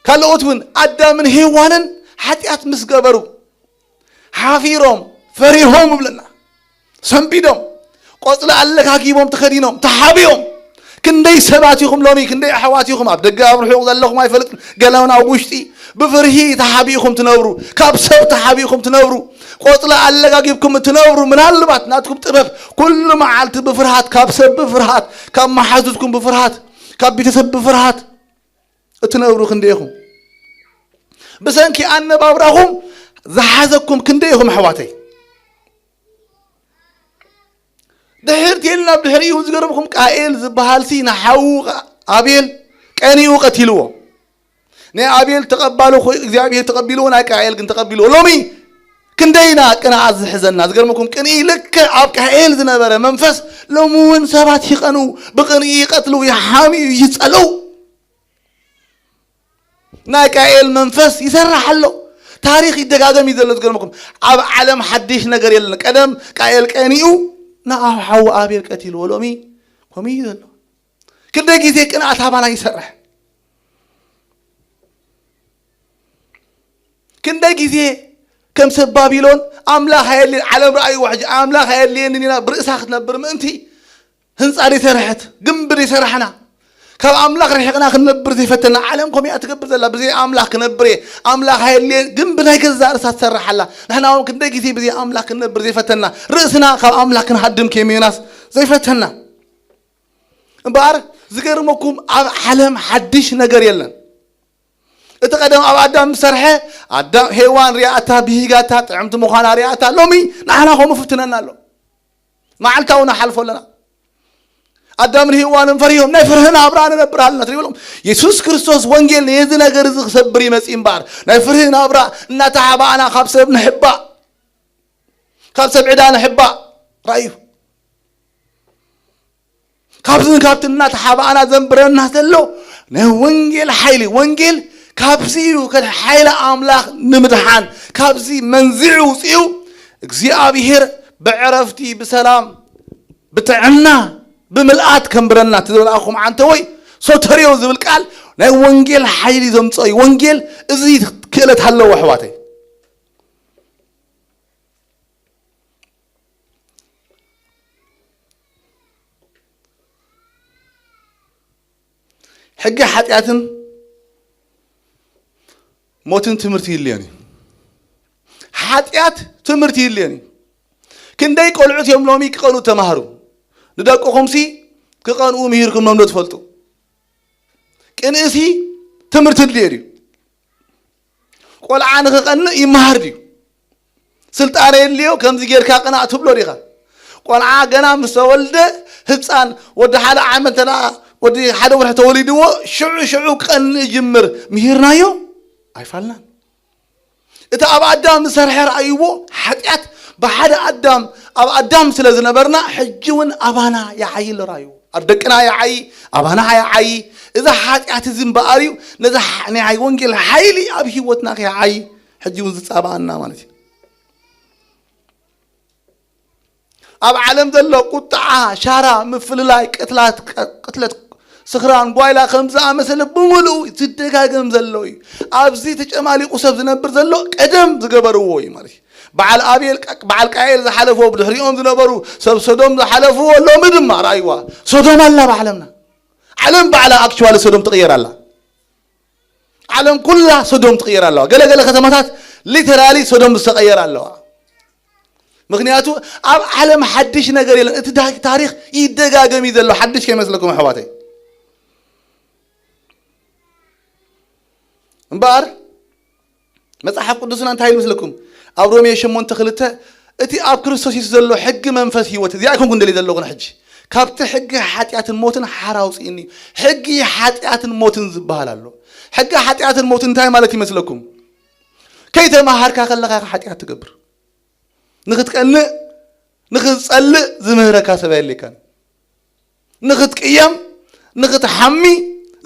ካልኦት እውን ኣዳምን ሄዋንን ሓጢኣት ምስ ገበሩ ሓፊሮም ፈሪሆም ይብለና። ሰንቢዶም ቆጽሊ ኣለካኪቦም ተኸዲኖም ተሓቢኦም። ክንደይ ሰባት ኢኹም ሎሚ፣ ክንደይ ኣሕዋት ኢኹም ኣብ ደገ ኣብ ርሑቕ ዘለኹም ኣይፈልጥን፣ ገለውን ኣብ ውሽጢ ብፍርሂ ተሓቢእኹም ትነብሩ፣ ካብ ሰብ ተሓቢእኹም ትነብሩ፣ ቆጽሊ ኣለጋጊብኩም እትነብሩ፣ ምናልባት ናትኩም ጥበብ ኩሉ መዓልቲ ብፍርሃት፣ ካብ ሰብ ብፍርሃት፣ ካብ መሓዙትኩም ብፍርሃት፣ ካብ ቤተሰብ ብፍርሃት እትነብሩ ክንደይ ኢኹም? ብሰንኪ ኣነባብራኹም ዝሓዘኩም ክንደይ ኢኹም ኣሕዋተይ? ድሕር ቴልና ብድሕሪኡ ዝገርምኩም ቃኤል ዝበሃልሲ ንሓዉ ኣቤል ቀኒኡ ቀቲልዎ። ናይ ኣቤል ተቐባሉ ኮይኑ እግዚኣብሔር ተቐቢልዎ፣ ናይ ቃኤል ግን ተቐቢልዎ። ሎሚ ክንደይና ቅንኣት ዝሕዘና ዝገርመኩም ቅንኢ ልክዕ ኣብ ቃኤል ዝነበረ መንፈስ ሎሚ እውን ሰባት ይቐንኡ፣ ብቅንኢ ይቐትሉ፣ ይሓምዩ፣ ይጸልኡ። ናይ ቃኤል መንፈስ ይሰርሕ ኣሎ። ታሪኽ ይደጋገም እዩ ዘሎ ዝገርመኩም። ኣብ ዓለም ሓድሽ ነገር የለን። ቀደም ቃኤል ቀኒኡ ንኣብ ሓዉ ኣቤል ቀቲልዎ፣ ሎሚ ከምኡ እዩ ዘሎ። ክንደይ ግዜ ቅንኣት ኣባና ይሰርሕ። ክንደይ ግዜ ከም ሰብ ባቢሎን ኣምላኽ ኣየድልየን፣ ዓለም ረኣይዎ ሕጂ ኣምላኽ ኣየድልየንን ኢና ብርእሳ ክትነብር ምእንቲ ህንጻ ዘይሰርሐት ግንቢ ዘይሰራሕና ካብ ኣምላኽ ርሒቕና ክንነብር ዘይፈተና ዓለም ከምኡ እያ ትገብር ዘላ። ብዘይ ኣምላኽ ክነብር እየ ኣምላኽ ኣየድልየን ግንቢ ናይ ገዛእ ርእሳ ትሰርሕ ኣላ። ንሕና እውን ክንደይ ግዜ ብዘይ ኣምላኽ ክንነብር ዘይፈተና ርእስና ካብ ኣምላኽ ክንሃድም ከም ዮናስ ዘይፈተና እምበኣር ዝገርመኩም ኣብ ዓለም ሓድሽ ነገር የለን። እቲ ቀደም ኣብ ኣዳም ዝሰርሐ ኣዳም ሄዋን ሪኣታ ብሂጋታ ጥዕምቲ ምዃና ሪኣታ ሎሚ ንዓና ከምኡ ፍትነና ኣሎ። መዓልታዊ ንሓልፎ ኣለና። ኣዳምን ሄዋንን ፈሪሆም ናይ ፍርሂ ናብራ ንነብር ኣለና ትሪብሎም። የሱስ ክርስቶስ ወንጌል ነዚ ነገር እዚ ክሰብር ይመጽእ እምበኣር ናይ ፍርሂ ናብራ እናተሓባእና ካብ ሰብ ንሕባእ፣ ካብ ሰብ ዕዳ ንሕባእ ራእዩ ካብዚ ካብቲ እናተሓባእና ዘንብረና ዘሎ ናይ ወንጌል ሓይሊ፣ ወንጌል ካብዚ እዩ፣ ከ-፣ ሓይሊ ኣምላኽ ንምድሓን ካብዚ መንዚዑ ውፅኡ እግዚኣብሔር ብዕረፍቲ፣ ብሰላም፣ ብጥዕና፣ ብምልኣት ከንብረና። እቲ ዝበልኣኹም ዓንተ ወይ ሶተርዮ ዝብል ቃል ናይ ወንጌል ሓይሊ ዘምፅኦ እዩ። ወንጌል እዚ ክእለት ኣለዎ ኣሕዋተይ። ሕጊ ሓጢኣትን ሞትን ትምህርቲ ይልዮን እዩ። ሓጢኣት ትምህርቲ ይልዮን እዩ። ክንደይ ቆልዑት እዮም ሎሚ ክቐኑ ተማሃሩ። ንደቅኹምሲ ክቐንኡ ምሂርኩሞም ዶ ትፈልጡ? ቅንእሲ ትምህርቲ ድልዮ ድዩ? ቆልዓ ንኽቐንእ ይመሃር ድዩ? ስልጣነ የድልዮ ከምዚ ጌርካ ቅናእ ትብሎ ዲኻ? ቆልዓ ገና ምስ ተወልደ ህፃን ወዲ ሓደ ዓመት እንተ ደኣ ወዲ ሓደ ወርሒ ተወሊድዎ ሽዑ ሽዑ ክቐንእ ይጅምር ምሂርናዮ ኣይፋልናን። እቲ ኣብ ኣዳም ዝሰርሐ ረኣይዎ ሓጢኣት ብሓደ ኣዳም ኣብ ኣዳም ስለ ዝነበርና ሕጂ እውን ኣባና ይዓይ ኣሎ ረኣይዎ ኣብ ደቅና ይዓይ ኣባና ይዓይ። እዚ ሓጢኣት እዚ እምበኣር እዩ ነዚ ናይ ወንጌል ሓይሊ ኣብ ህይወትና ከይዓይ ሕጂ እውን ዝፃባኣና ማለት እዩ። ኣብ ዓለም ዘሎ ቁጥዓ፣ ሻራ፣ ምፍልላይ፣ ቅትላት፣ ቅትለት፣ ስኽራን፣ ጓይላ ከም ዝኣመሰለ ብምሉኡ ዝደጋገም ዘሎ እዩ። ኣብዚ ተጨማሊቑ ሰብ ዝነብር ዘሎ ቀደም ዝገበርዎ እዩ ማለት እዩ። በዓል ኣቤል፣ በዓል ቃኤል ዝሓለፎ ብድሕሪኦም ዝነበሩ ሰብ ሶዶም ዝሓለፍዎ ሎሚ ድማ ረኣይዋ ሶዶም ኣላ ብዓለምና። ዓለም ባዕላ ኣክቹዋሊ ሶዶም ትቕየር ኣላ። ዓለም ኩላ ሶዶም ትቕየር ኣለዋ። ገለገለ ከተማታት ሊተራሊ ሶዶም ዝተቐየር ኣለዋ። ምክንያቱ ኣብ ዓለም ሓድሽ ነገር የለን። እቲ ዳ- ታሪኽ ይደጋገም እዩ ዘሎ ሓድሽ ከይመስለኩም ኣሕዋተይ። እምበኣር መጽሓፍ ቅዱስና እንታይ ይብል መስለኩም? ኣብ ሮሜ ሸሞንተ ክልተ እቲ ኣብ ክርስቶስ የሱስ ዘሎ ሕጊ መንፈስ ህይወት እዚኣ ኣይኮንኩን ደልየ ዘለኹን ሕጂ ካብቲ ሕጊ ሓጢኣትን ሞትን ሓራ ኣውፅእኒ። ሕጊ ሓጢኣትን ሞትን ዝበሃል ኣሎ። ሕጊ ሓጢኣትን ሞትን እንታይ ማለት ይመስለኩም? ከይተማሃርካ ከለኻ ኢኻ ሓጢኣት ትገብር። ንክትቀንእ ንክትፀልእ ዝምህረካ ሰብ ኣየድልየካን። ንክትቅየም ንክትሓሚ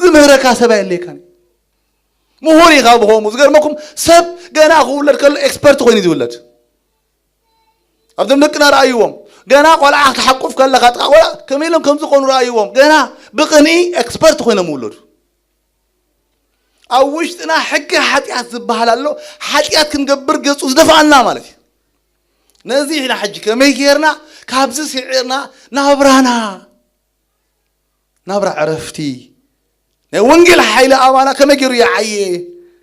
ዝምህረካ ሰብ ኣየድልየካን። ምሁር ኢኻ ብኸምኡ። ዝገርመኩም ሰብ ገና ክውለድ ከሎ ኤክስፐርት ኮይኑ ዝውለድ ኣብዞም ደቅና ረኣይዎም። ገና ቆልዓ ክትሓቁፍ ከለኻ ጥቃ ቆልዓ ከመይ ኢሎም ከም ዝኾኑ ረኣይዎም። ገና ብቅንኢ ኤክስፐርት ኮይኖም ይውለዱ። ኣብ ውሽጥና ሕጊ ሓጢኣት ዝበሃል ኣሎ። ሓጢኣት ክንገብር ገጹ ዝደፍኣና ማለት እዩ። ነዚ ኢና ሕጂ ከመይ ጌርና ካብዚ ስዒርና ናብራና፣ ናብራ ዕረፍቲ፣ ናይ ወንጌል ሓይሊ ኣባና ከመይ ገይሩ ይዓየ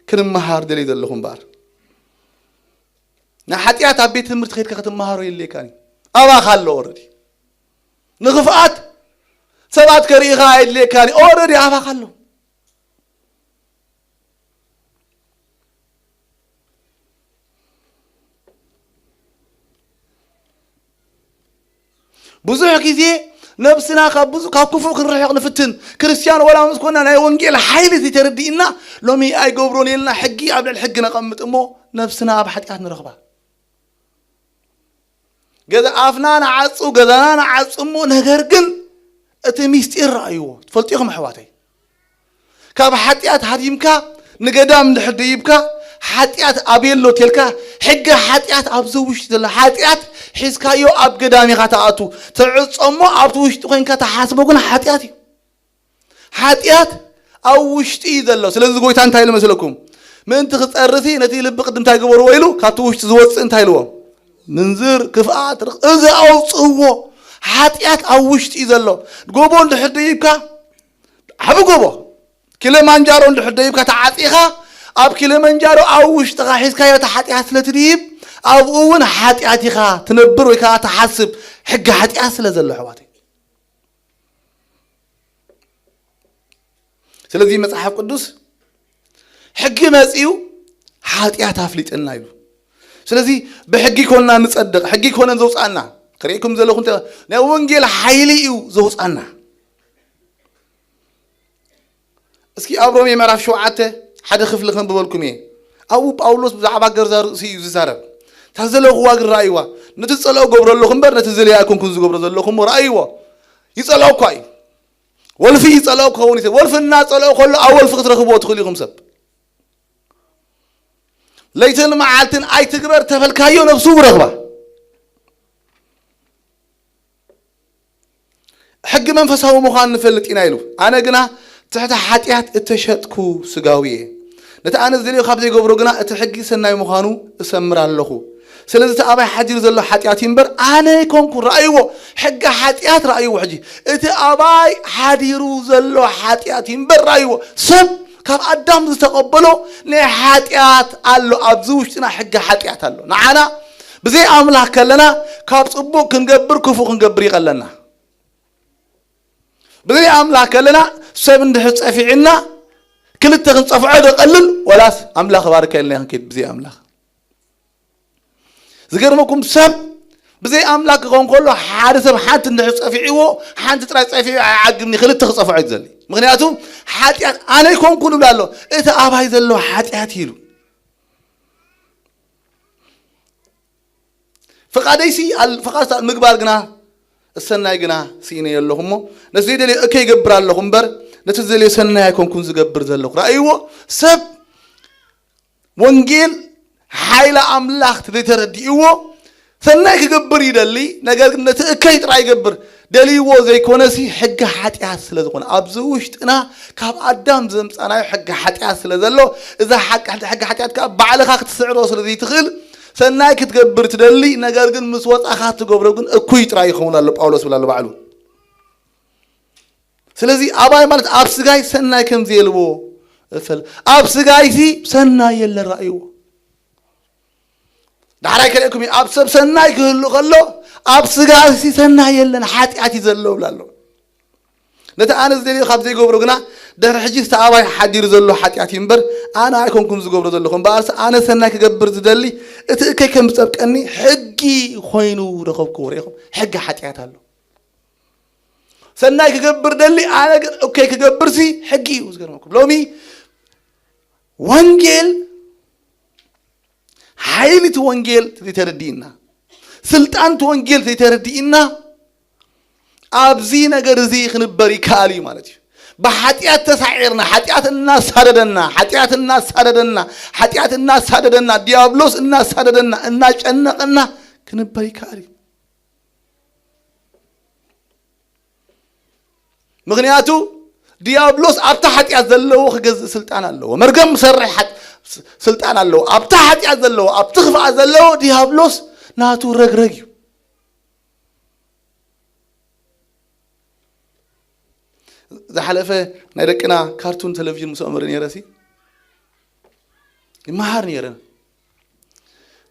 ክንመሃር ደልየ ዘለኹ እምበኣር። ንሓጢኣት ኣብ ቤት ትምህርቲ ከይድካ ክትመሃሮ የድልየካን እዩ። ኣባኻ ኣሎ ኦረዲ። ንኽፍኣት ሰባት ከርእኻ ኣየድልየካን እዩ። ኦረዲ ኣባኻ ኣሎ። ብዙሕ ግዜ ነብስና ካብ ብዙ ካብ ክፉእ ክንርሕቕ ንፍትን። ክርስትያን ወላ ምስ ኮና ናይ ወንጌል ሓይሊ ተረዲእና ሎሚ ኣይገብሮን ኢልና ሕጊ ኣብ ልዕሊ ሕጊ ነቐምጥ እሞ ነብስና ኣብ ሓጢኣት ንረኽባ። ገዛ ኣፍና ንዓጹ፣ ገዛና ንዓጹ እሞ ነገር ግን እቲ ሚስጢር ረኣይዎ። ትፈልጡ ኢኹም ኣሕዋተይ። ካብ ሓጢኣት ሃዲምካ ንገዳም እንድሕር ደይብካ ሓጢኣት ኣበይ ኣሎ ተልካ ሕጊ ሓጢኣት ኣብዚ ውሽጢ ዘሎ ሓጢኣት ሒዝካዮ ኣብ ገዳም ኢኻ ትኣቱ። ትዕጾ እሞ ኣብቲ ውሽጢ ኮይንካ ትሓስቦ ግን ሓጢኣት እዩ። ሓጢኣት ኣብ ውሽጢ እዩ ዘሎ። ስለዚ ጎይታ እንታይ ኢሉ መስለኩም? ምእንቲ ክጸርሲ ነቲ ልቢ ቅድም እንታይ ግበርዎ ኢሉ ካብቲ ውሽጢ ዝወጽእ እንታይ ኢልዎ? ምንዝር፣ ክፍኣት፣ ርኽ-፣ እዚ ኣውጽእዎ። ሓጢኣት ኣብ ውሽጢ እዩ ዘሎ። ጎቦ እንድሕር ደይብካ ዓቢ ጎቦ ኪለማንጃሮ እንድሕር ደይብካ ተዓጺኻ ኣብ ኪለማንጃሮ ኣብ ውሽጥኻ ሒዝካዮ እቲ ሓጢኣት ስለ ትድይብ ኣብኡ እውን ሓጢኣት ኢኻ ትነብር ወይ ከዓ ትሓስብ። ሕጊ ሓጢኣት ስለ ዘሎ ኣሕዋተይ። ስለዚ መጽሓፍ ቅዱስ ሕጊ መጺኡ ሓጢኣት ኣፍሊጥና ኢሉ። ስለዚ ብሕጊ ኮንና ንጸድቕ፣ ሕጊ ኮነ ዘውጻና። ክርእየኩም ዘለኹ እንተ ናይ ወንጌል ሓይሊ እዩ ዘውጻና። እስኪ ኣብ ሮሜ ምዕራፍ ሸውዓተ ሓደ ክፍሊ ከንብበልኩም እየ። ኣብኡ ጳውሎስ ብዛዕባ ገርዛ ርእሱ እዩ ዝዛረብ። እታ ዝለኹዋ ግን ረኣይዋ፣ ነቲ ዝጸልኦ ገብሮ ኣለኹ እምበር ነቲ ዝለየ ኣይኮንኩን ዝገብሮ ዘለኹ እሞ ረኣይዎ። ይጸልኦ እኳ እዩ። ወልፊ ይጸልኦ ክኸውን ይኽእል። ወልፊ እናጸልኦ ከሎ ኣብ ወልፊ ክትረኽብዎ ትኽእሉ ኢኹም ሰብ። ለይትን መዓልትን ኣይትግበር ተበልካዮ ነብሱ ክረኽባ። ሕጊ መንፈሳዊ ምዃን ንፈልጥ ኢና ኢሉ። ኣነ ግና ትሕቲ ሓጢኣት እተሸጥኩ ስጋዊ እየ። ነቲ ኣነ ዝደልዮ ካብ ዘይገብሮ ግና እቲ ሕጊ ሰናይ ምዃኑ እሰምር ኣለኹ። ስለዚ እቲ ኣባይ ሓዲሩ ዘሎ ሓጢኣት እዩ እምበር ኣነ ኣይኮንኩ። ረኣይዎ፣ ሕጊ ሓጢኣት ረኣይዎ። ሕጂ እቲ ኣባይ ሓዲሩ ዘሎ ሓጢኣት እዩ እምበር ረኣይዎ። ሰብ ካብ ኣዳም ዝተቐበሎ ናይ ሓጢኣት ኣሎ። ኣብዚ ውሽጥና ሕጊ ሓጢኣት ኣሎ። ንዓና ብዘይ ኣምላኽ ከለና ካብ ጽቡቕ ክንገብር ክፉእ ክንገብር ይቐለና። ብዘይ ኣምላኽ ከለና ሰብ እንድሕር ጸፊዕና ክልተ ክንጸፍዖ ዶ ቀልል ወላስ ኣምላኽ ባርከልና ክንከይድ ብዘይ ኣምላኽ? ዝገርመኩም ሰብ ብዘይ ኣምላኽ ክኸውን ከሎ ሓደ ሰብ ሓንቲ እንድሕር ጸፊዕዎ ሓንቲ ጥራይ ጸፊዑ ኣይዓግብኒ ክልተ ክጸፍዖ እዩ ዘሊ። ምኽንያቱ ሓጢኣት ኣነ ኣይኮንኩን ይብላ ኣሎ። እቲ ኣባይ ዘሎ ሓጢኣት እዩ ኢሉ። ፍቓደይሲ ኣል-፣ ፍቓድ ምግባር ግና እሰናይ ግና ስኢነ ኣለኹ እሞ ነቲ ዘይደልዮ እከ ይገብር ኣለኹ እምበር ነቲ ዝደልዮ ሰናይ ኣይኮንኩን ዝገብር ዘለኹ። ረኣይዎ ሰብ ወንጌል ሓይሊ ኣምላኽ ዘይተረዲእዎ ሰናይ ክገብር ይደሊ፣ ነገር ግን ነቲ እከይ ጥራይ ይገብር። ደልይዎ ዘይኮነሲ ሕጊ ሓጢኣት ስለ ዝኾነ ኣብዚ ውሽጥና ካብ ኣዳም ዘምጻናዮ ሕጊ ሓጢኣት ስለ ዘሎ እዛ ሓቂ ሕጊ ሓጢኣት ከዓ ባዕልኻ ክትስዕሮ ስለ ዘይትኽእል ሰናይ ክትገብር ትደሊ፣ ነገር ግን ምስ ወጻኻ ትገብሮ ግን እኩይ ጥራይ ይኸውን ኣሎ ጳውሎስ ብላ ኣሎ ባዕሉ። ስለዚ ኣባይ ማለት ኣብ ስጋይ ሰናይ ከም ዘየልቦ እፈል-፣ ኣብ ስጋይሲ ሰናይ የለን ረኣይዎ። ዳሕራይ ከርእየኩም እዩ፣ ኣብ ሰብ ሰናይ ክህሉ ከሎ ኣብ ስጋሲ ሰናይ የለን፣ ሓጢኣት እዩ ዘሎ ብላ ኣሎ። ነቲ ኣነ ዝደልዮ ካብ ዘይገብሮ ግና ድሕሪ ሕጂ እቲ ኣባይ ሓዲሩ ዘሎ ሓጢኣት እዩ እምበር ኣነ ኣይኮንኩም ዝገብሮ ዘለኹ። እምበኣርሲ ኣነ ሰናይ ክገብር ዝደሊ እቲ እከይ ከም ዝጸብቀኒ ሕጊ ኮይኑ ረኸብኩዎ። ርኢኹም? ሕጊ ሓጢኣት ኣሎ። ሰናይ ክገብር ደሊ ኣነ ግን እከይ ክገብርሲ ሕጊ እዩ። ዝገርመኩም ሎሚ ወንጌል ሓይሊ እቲ ወንጌል ዘይተረዲእና፣ ስልጣን እቲ ወንጌል ዘይተረዲእና ኣብዚ ነገር እዚ ክንበር ይከኣል እዩ ማለት እዩ። ብሓጢኣት ተሳዒርና፣ ሓጢኣት እናሳደደና፣ ሓጢኣት እናሳደደና፣ ሓጢኣት እናሳደደና፣ ዲያብሎስ እናሳደደና፣ እናጨነቐና ክንበር ይከኣል እዩ። ምኽንያቱ ዲያብሎስ ኣብታ ሓጢኣት ዘለዎ ክገዝእ ስልጣን ኣለዎ። መርገም ክሰርሕ ሓጥ-፣ ስ-፣ ስልጣን ኣለዎ። ኣብታ ሓጢኣት ዘለዎ፣ ኣብቲ ክፍኣት ዘለዎ ዲያብሎስ ናቱ ረግረግ እዩ። ዝሓለፈ ናይ ደቅና ካርቱን ቴሌቪዥን ምስ ኣምር ነይረ ሲ ይመሃር ነይረ።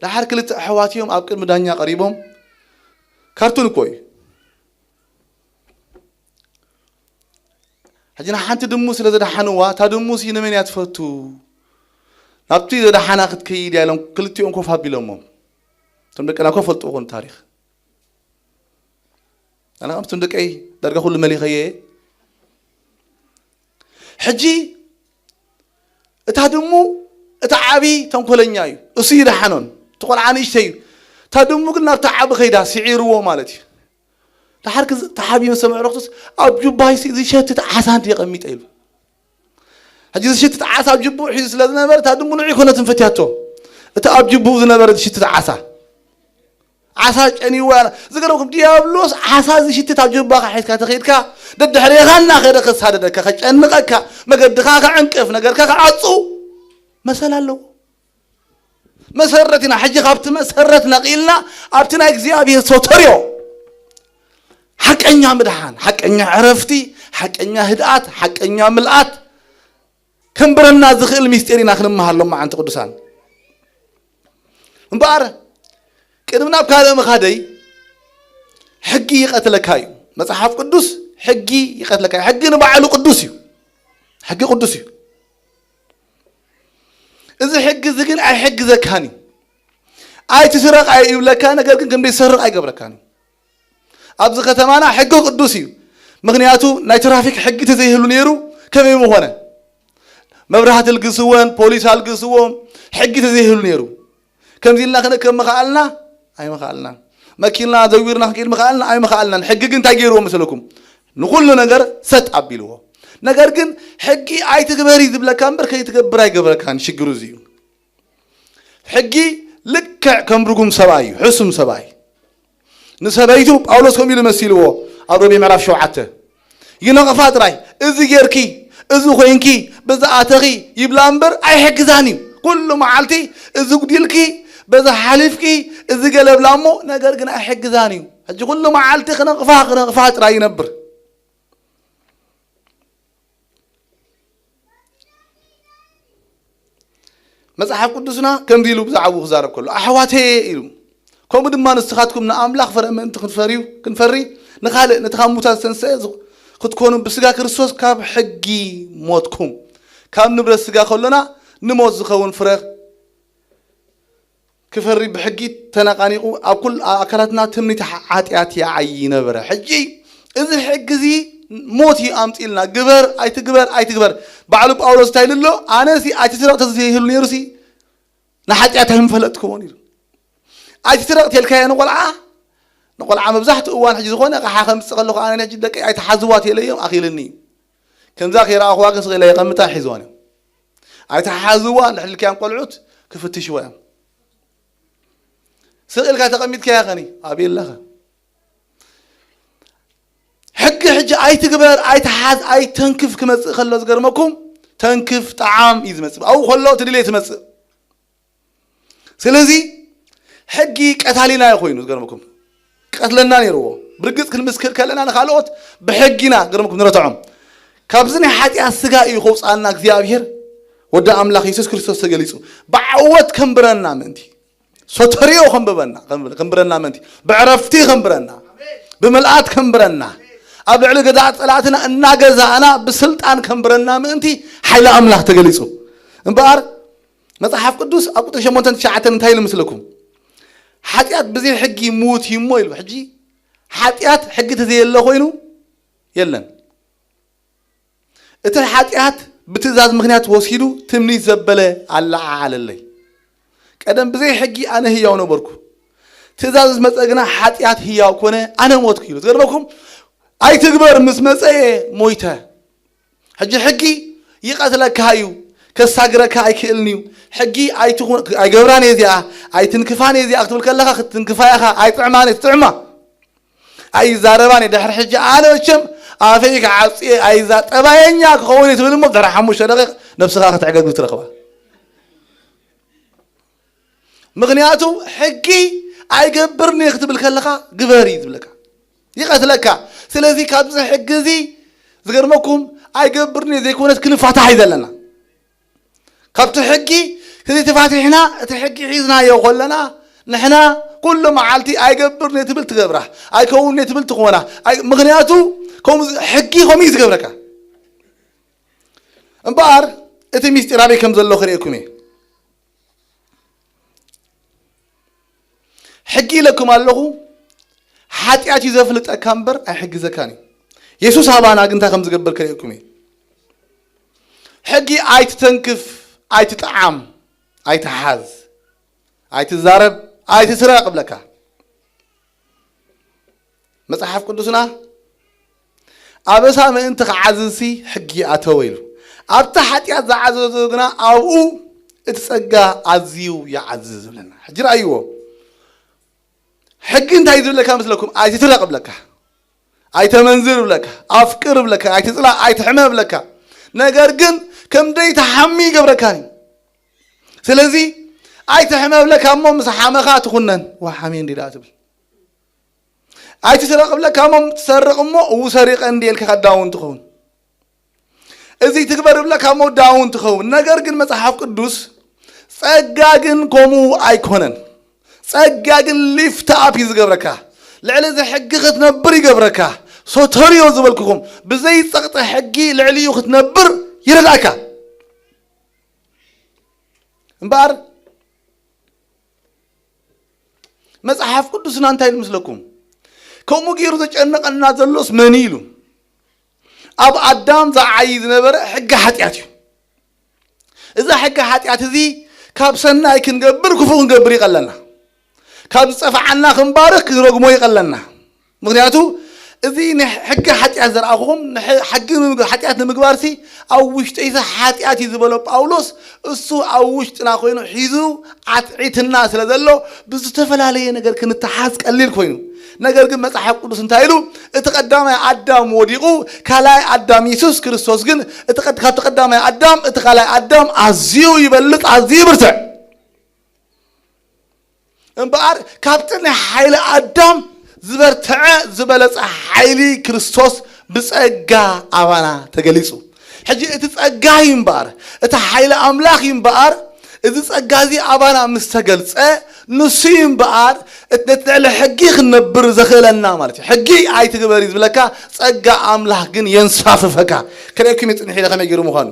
ደሓር ክልተ ኣሕዋት እዮም ኣብ ቅድሚ ዳኛ ቀሪቦም። ካርቱን እኮ እዩ። ሕጂ ንሓንቲ ድሙ ስለ ዘድሓንዋ፣ እታ ድሙ ሲ ንመን እያ ትፈቱ? ናብቲ ዘድሓና ክትከይድ እያ ኢሎም ክልቲኦም ኮፍ ኣቢሎሞም። እቶም ደቅና ኮፍ ፈልጥዎ ኮን ታሪኽ። ኣነ ከምቶም ደቀይ ዳርጋ ኩሉ መሊኸየ። ሕጂ እታ ድሙ፣ እቲ ዓቢ ተንኮለኛ እዩ። እሱ ይድሓኖን፣ እቲ ቆልዓ ንእሽተይ እዩ። እታ ድሙ ግን ናብቲ ዓቢ ከይዳ ስዒርዎ ማለት እዩ። ደሓር ክዝ-፣ ተሓቢኡ ምስ ሰምዐ ረኽሱስ ኣብ ጁባይ ሲ-፣ ዝሸትት ዓሳ እንዲ የቐሚጠ ኢሉ። ሕጂ ዝሽትት ዓሳ ኣብ ጅቡኡ ሒዙ ስለ ዝነበረ፣ እታ ድሙ ንዑ ይኮነትን ፈትያቶ። እቲ ኣብ ጅቡኡ ዝነበረ ዝሽትት ዓሳ። ዓሳ ጨኒዋ ያላ። ዝገርመኩም ዲያብሎስ ዓሳ ዝሽትት ኣብ ጅባኻ ሒዝካ ተኸይድካ፣ ደድሕሬኻ እናኸደ ከሳደደካ፣ ከጨንቐካ፣ መገድኻ ከዕንቅፍ፣ ነገርካ ከዓጹ መሰል ኣለዎ። መሰረት ኢና። ሕጂ ካብቲ መሰረት ነቒልና ኣብቲ ናይ እግዚኣብሔር ሶተርዮ ሓቀኛ ምድሓን፣ ሓቀኛ ዕረፍቲ፣ ሓቀኛ ህድኣት፣ ሓቀኛ ምልኣት ከንብረና ዝኽእል ምስጢር ኢና ክንመሃር ሎማዓንቲ ቅዱሳን። እምበኣር ቅድሚ ናብ ካልእ ምኻደይ ሕጊ ይቐትለካ እዩ። መጽሓፍ ቅዱስ ሕጊ ይቐትለካ እዩ። ሕጊ ንባዕሉ ቅዱስ እዩ። ሕጊ ቅዱስ እዩ። እዚ ሕጊ እዚ ግን ኣይሕግዘካን እዩ። ኣይትስረቕ ኣይ-፣ ይብለካ፣ ነገር ግን ከም ዘይትሰርቕ ኣይገብረካን እዩ። ኣብዚ ከተማና ሕጊ ቅዱስ እዩ። ምኽንያቱ ናይ ትራፊክ ሕጊ ተዘይህሉ ነይሩ ከመይ ምኾነ? መብራህቲ ኣልግስወን፣ ፖሊስ ኣልግስዎም፣ ሕጊ ተዘይህሉ ነይሩ። ከምዚ ኢልና ክንእከብ ምኸኣልና? ኣይምኸኣልናን። መኪና ዘዊርና ክንከይድ ምኸኣልና? ኣይምኸኣልናን። ሕጊ ግን እንታይ ገይርዎ መስለኩም? ንኹሉ ነገር ሰጥ ኣቢልዎ። ነገር ግን ሕጊ ኣይትግበሪ ዝብለካ እምበር ከይትገብር ኣይገብረካን። ሽግሩ እዚ እዩ። ሕጊ ልክዕ ከም ርጉም ሰብኣይ እዩ፣ ሕሱም ሰብኣይ። ንሰበይቱ ጳውሎስ ከምኡ ኢሉ መሲልዎ ኣብ ሮሜ ምዕራፍ ሸውዓተ። ይነቕፋ ጥራይ፣ "እዚ ጌርኪ፣ እዚ ኮይንኪ፣ በዛ ኣተኺ" ይብላ እምበር ኣይሕግዛን እዩ። ኩሉ መዓልቲ "እዚ ጉዲልኪ፣ በዛ ሓሊፍኪ፣ እዚ ገለ" ብላ እሞ፣ ነገር ግን ኣይሕግዛን እዩ። ሕጂ ኩሉ መዓልቲ ክነቕፋ፣ ክነቕፋ ጥራይ ይነብር። መጽሓፍ ቅዱስና ከምዚ ኢሉ ብዛዕባኡ ክዛረብ ከሎ፣ "ኣሕዋተየ" ኢሉ፣ "ከምኡ ድማ ንስኻትኩም ንኣምላኽ ፍረ ምእንቲ ክንፈርዩ፣ ክንፈሪ፣ ንኻልእ፣ ነቲ ካብ ሙታን ዝተንስአ ዝ-፣ ክትኮኑ ብስጋ ክርስቶስ ካብ ሕጊ ሞትኩም። ካብ ንብረት ስጋ ከሎና ንሞት ዝኸውን ፍረ ክፈሪ ብሕጊ ተነቓኒቑ ኣብ ኩል ኣካላትና ትምኒት ሓጢኣት ይዓዪ ነበረ።" ሕጂ እዚ ሕጊ እዚ ሞት እዩ ኣምጺልና። ግበር ኣይትግበር ኣይትግበር። ባዕሉ ጳውሎስ እንታይ ኢሉ ኣሎ? "ኣነሲ ኣይትስረቕ ተዘይህሉ ነይሩሲ ንሓጢኣት ኣይምፈለጥክዎን" ኢሉ። ኣይትስረቕ ተልካዮ ንቆልዓ፣ ንቆልዓ መብዛሕትኡ እዋን ሕጂ ዝኾነ ኣቕሓ ከምጽእ ከለኹ ኣነ ሕጂ ደቂ ኣይትሓዝዋ ተለዮም ኣኺልኒ እዩ። ከምዛ ከይረኣኹዋ ግን ስቕ ኢለ የቐምጣ ሒዝዋን እዮም። ኣይትሓዝዋ እንድሕር ኢልካዮም ቆልዑት ክፍትሽዋ እዮም። ስቕ ኢልካ ተቐሚጥካያ ኸኒ ኣበይ ኣለኸ? ሕጊ ሕጂ ኣይትግበር፣ ኣይትሓዝ፣ ኣይተንክፍ ክመጽእ ከሎ ዝገርመኩም ተንክፍ ጠዓም እዩ ዝመጽእ። ኣብኡ ከሎ እቲ ድሌት ትመጽእ። ስለዚ ሕጊ ቀታሊና እዩ ኮይኑ ዝገርመኩም። ቀትለና ነይርዎ። ብርግጽ ክንምስክር ከለና ንኻልኦት ብሕጊና ገርመኩም ንረትዖም። ካብዚ ናይ ሓጢኣት ስጋ እዩ ከውጽኣና እግዚኣብሔር ወዲ ኣምላኽ የሱስ ክርስቶስ ተገሊጹ። ብዓወት ከንብረና ምእንቲ። ሶተርዮ ከንብበና፣ ከንብረና ምእንቲ። ብዕረፍቲ ከንብረና። ብምልኣት ከንብረና። ኣብ ልዕሊ ገዛእ ጸላእትና እናገዛእና ብስልጣን ከንብረና ምእንቲ ሓይሊ ኣምላኽ ተገሊጹ። እምበኣር መጽሓፍ ቅዱስ ኣብ ቁጥሪ ሸሞንተን ትሽዓተን እንታይ ኢሉ ምስለኩም? "ሓጢኣት ብዘይ ሕጊ ምዉት እዩ እሞ" ኢሉ። ሕጂ ሓጢኣት ሕጊ ተዘየለ ኮይኑ የለን። እቲ ሓጢኣት ብትእዛዝ ምኽንያት ወሲዱ ትምኒት ዘበለ ኣለዓዓለለይ። ቀደም ብዘይ ሕጊ ኣነ ህያው ነበርኩ። ትእዛዝ ምስ መጸ ግና ሓጢኣት ህያው ኮነ፣ ኣነ ሞትኩ ኢሉ። ዝገርመኩም ኣይትግበር ምስ መጸ እየ ሞይተ። ሕጂ ሕጊ ይቐትለካ እዩ፣ ከሳግረካ ኣይክእልን እዩ። ሕጊ ኣይትኹን፣ ኣይገብራን እየ እዚኣ፣ ኣይትንክፋን እየ እዚኣ ክትብል ከለኻ ክትንክፋ ኢኻ፣ ኣይጥዕማን እየ፣ ትጥዕማ። ኣይዛረባን እየ። ድሕሪ ሕጂ ኣነ መቸም ኣፈይ ክዓጽየ ኣይዛ ጠባየኛ ክኸውን እየ ትብል እሞ ድሕሪ ሓሙሽተ ደቂቕ ነብስኻ ክትዕገግ ትረኽባ። ምኽንያቱ ሕጊ ኣይገብርን እየ ክትብል ከለኻ ግበር እዩ ዝብለካ፣ ይቐትለካ። ስለዚ ካብዚ ሕጊ እዚ ዝገርመኩም ኣይገብርን እየ ዘይኮነስ ክንፋታሕ እዩ ዘለና። ካብቲ ሕጊ ተዘይተፋቲሕና እቲ ሕጊ ሒዝናዮ ከለና ንሕና ኩሉ መዓልቲ ኣይገብርን እየ ትብል ትገብራ፣ ኣይከውን እየ ትብል ትኾና። ኣይ-፣ ምኽንያቱ ከምኡ ዝ-፣ ሕጊ ከምኡ እዩ ዝገብረካ። እምበኣር እቲ ሚስጢር ኣበይ ከም ዘሎ ክርእየኩም እየ። ሕጊ ኢለኩም ኣለኹ፣ ሓጢኣት እዩ ዘፍልጠካ እምበር ኣይሕግዘካን እዩ። የሱስ ኣባና ግን እንታይ ከም ዝገብር ከርእየኩም እየ። ሕጊ ኣይትተንክፍ፣ ኣይትጥዓም፣ ኣይትሓዝ፣ ኣይትዛረብ፣ ኣይትስረቕ እብለካ። መጽሓፍ ቅዱስና ኣበሳ ምእንቲ ክዓዝዝሲ ሕጊ ኣተወ ኢሉ። ኣብቲ ሓጢኣት ዝዓዘዞ ግና ኣብኡ እቲ ጸጋ ኣዝዩ ይዓዝዝ ዝብለና። ሕጂ ረኣይዎ። ሕጊ እንታይ ዝብለካ መስለኩም? ኣይትስረቕ እብለካ፣ ኣይተመንዝር እብለካ፣ ኣፍቅር እብለካ፣ ኣይትጽላእ፣ ኣይትሕመ እብለካ። ነገር ግን ከም ደይትሓሚ ይገብረካን እዩ። ስለዚ ኣይትሕመ እብለካ እሞ ምስ ሓመኻ ትኹነን። ዋ ሓሜ እንዲ ደኣ ትብል። ኣይትስረቕ እብለካ እሞ ትሰርቕ እሞ እው ሰሪቐ እንዲ ኢልካ ዳውን ትኸውን። እዚ ትግበር እብለካ እሞ ዳውን ትኸውን። ነገር ግን መጽሓፍ ቅዱስ ጸጋ ግን ከምኡ ኣይኮነን። ጸጋ ግን ሊፍት ኣፕ እዩ ዝገብረካ። ልዕሊ እዚ ሕጊ ክትነብር ይገብረካ። ሶተርዮ ዝበልኩኹም ብዘይ ጸቕጢ ሕጊ ልዕሊኡ ክትነብር ይረድኣካ። እምበኣር መጽሓፍ ቅዱስና እንታይ ኢሉ ምስለኩም? ከምኡ ገይሩ ዘጨነቐና ዘሎስ መን እዩ ኢሉ? ኣብ ኣዳም ዝዓዪ ዝነበረ ሕጊ ሓጢኣት እዩ። እዚ ሕጊ ሓጢኣት እዚ ካብ ሰናይ ክንገብር ክፉእ ክንገብር ይቐለና። ካብ ዝጸፍዓና ክንባርኽ ክንረግሞ ይቐለና። ምኽንያቱ እዚ ንሕጊ ሓጢኣት ዘርኣኹኹም ንሕ-፣ ሕጊ ንምግ-፣ ሓጢኣት ንምግባርሲ ኣብ ውሽጠይሲ ሓጢኣት እዩ ዝበሎ ጳውሎስ፣ እሱ ኣብ ውሽጥና ኮይኑ ሒዙ ኣትዒትና ስለ ዘሎ ብዝተፈላለየ ነገር ክንተሓዝ ቀሊል ኮይኑ። ነገር ግን መጽሓፍ ቅዱስ እንታይ ኢሉ? እቲ ቀዳማይ ኣዳም ወዲቑ፣ ካልኣይ ኣዳም የሱስ ክርስቶስ ግን እቲ ቀድ-፣ ካብቲ ቀዳማይ ኣዳም እቲ ካልኣይ ኣዳም ኣዝዩ ይበልጽ፣ ኣዝዩ ይብርትዕ። እምበኣር ካብቲ ናይ ሓይሊ ኣዳም ዝበርትዐ ዝበለጸ ሓይሊ ክርስቶስ ብጸጋ ኣባና ተገሊጹ። ሕጂ እቲ ጸጋ እዩ እምበኣር፣ እቲ ሓይሊ ኣምላኽ እዩ እምበኣር፣ እዚ ጸጋ እዚ ኣባና ምስ ተገልጸ ንሱ እዩ እምበኣር እቲ ነቲ ልዕሊ ሕጊ ክንነብር ዘኽእለና ማለት እዩ። ሕጊ ኣይትግበር እዩ ዝብለካ፣ ጸጋ ኣምላኽ ግን የንሳፍፈካ። ክርእየኩም እየ ጽንሕ ኢለ ከመይ ገይሩ ምዃኑ።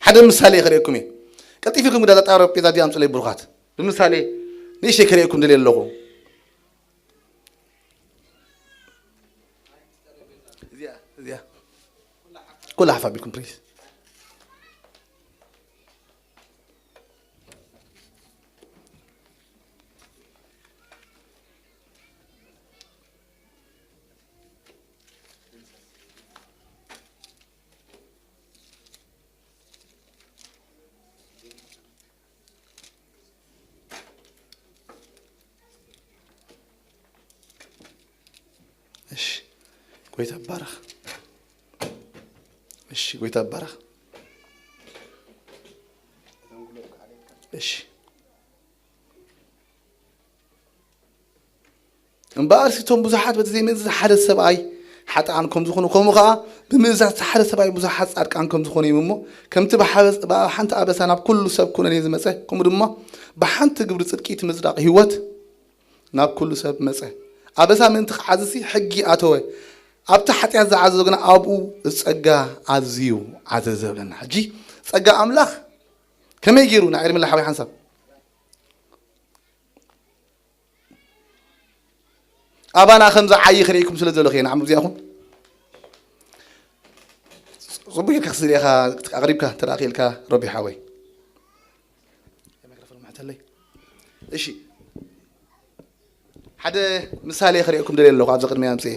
ሓደ ምሳሌ ክርእየኩም እየ። ቀልጢፍኩም ግዳ እዛ ጠረጴዛ እዚኣ ኣምፅለይ ብሩኻት። ብምሳሌ ንእሽተይ ክርእየኩም ደልየ ኣለኹ። እዚኣ፣ እዚኣ። ኩላ ሓፍ ኣቢልኩም ፕሊዝ። እሺ፣ ጎይታ ይባረኽ። እሺ፣ ጎይታ ይባረኽ። እሺ። እምበኣርሲ እቶም ብዙሓት በቲ ዘይምእዛዝ ሓደ ሰብኣይ ሓጥኣን ከም ዝኾኑ፣ ከምኡ ኸዓ ብምእዛዝ ሓደ ሰብኣይ ብዙሓት ጻድቃን ከም ዝኾኑ እዮም እሞ፣ ከምቲ ብሓበስ-፣ ብሓንቲ ኣበሳ ናብ ኩሉ ሰብ ኩነኔ ዝመጸ፣ ከምኡ ድማ ብሓንቲ ግብሪ ጽድቂ እቲ ምጽዳቕ ህይወት ናብ ኩሉ ሰብ መጸ። ኣበሳ ምእንቲ ክዓዝሲ ሕጊ ኣተወ። ኣብቲ ሓጢኣት ዝዓዘዞ ግና ኣብኡ እቲ ጸጋ ኣዝዩ ዓዘዘ ብለና። ሕጂ ጸጋ ኣምላኽ ከመይ ገይሩ ንዓይ ርምላ ሓወይ ሓንሳብ ኣባና ከም ዝዓዪ ክርእይኩም ስለ ዘለኹ እየ። ንዓም እዚኣኹም ጽቡቅ ጌርካ ክስል ኢኻ ኣቕሪብካ እንተ ደኣ ክኢልካ ረቢ ሓወይ። ማይክሮፎን ምሕተለይ። እሺ፣ ሓደ ምሳሌ ክርእየኩም ደልየ ኣለኹ። ኣብዚ ቅድሚ ኣምፅኤ፣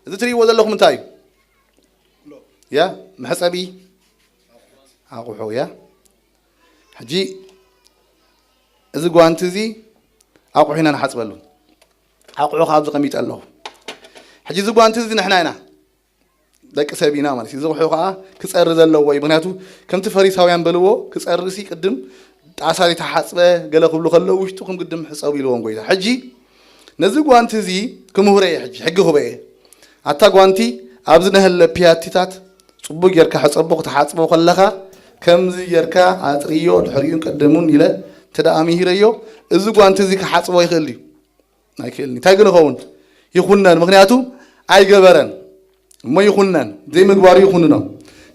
እዚ ትርእይዎ ዘለኹም እንታይ እዩ? ያ፣ መሕፀቢ ኣቑሑ እያ። ሕጂ እዚ ጓንቲ እዚ ኣቑሑ ኢና ንሓፅበሉ። ኣቑሑ ካብ ዝቐሚጠ ኣለኹ። ሕጂ እዚ ጓንቲ እዚ ንሕና ኢና፣ ደቂ ሰብ ኢና ማለት እዩ። እዚ ኣቑሑ ከዓ ክፀሪ ዘለዎ እዩ። ምክንያቱ ከምቲ ፈሪሳውያን በልዎ፣ ክፀሪ ሲ ቅድም ጣሳ ዘይተሓፅበ ገለ ክብሉ ከለዉ ውሽጡ ክም ግድም ሕፀቡ ኢልዎም ጎይታ። ሕጂ ነዚ ጓንቲ እዚ ክምህሮ እየ። ሕጂ ሕጊ ክበ እየ። ኣታ ጓንቲ፣ ኣብዚ ነህለ ፒያቲታት ፅቡቅ ጌርካ ሕፀቦ። ክትሓፅቦ ከለኻ ከምዚ ጌርካ ኣፅርዮ፣ ድሕሪኡን ቅድሙን ኢለ እንተ ደኣ ምሂረዮ፣ እዚ ጓንቲ እዚ ክሓፅቦ ይኽእል እዩ? ኣይክእልን። እንታይ ግን ይኸውን? ይኹነን። ምክንያቱ ኣይገበረን እሞ ይኹነን። ዘይምግባሩ ይኹንኖ።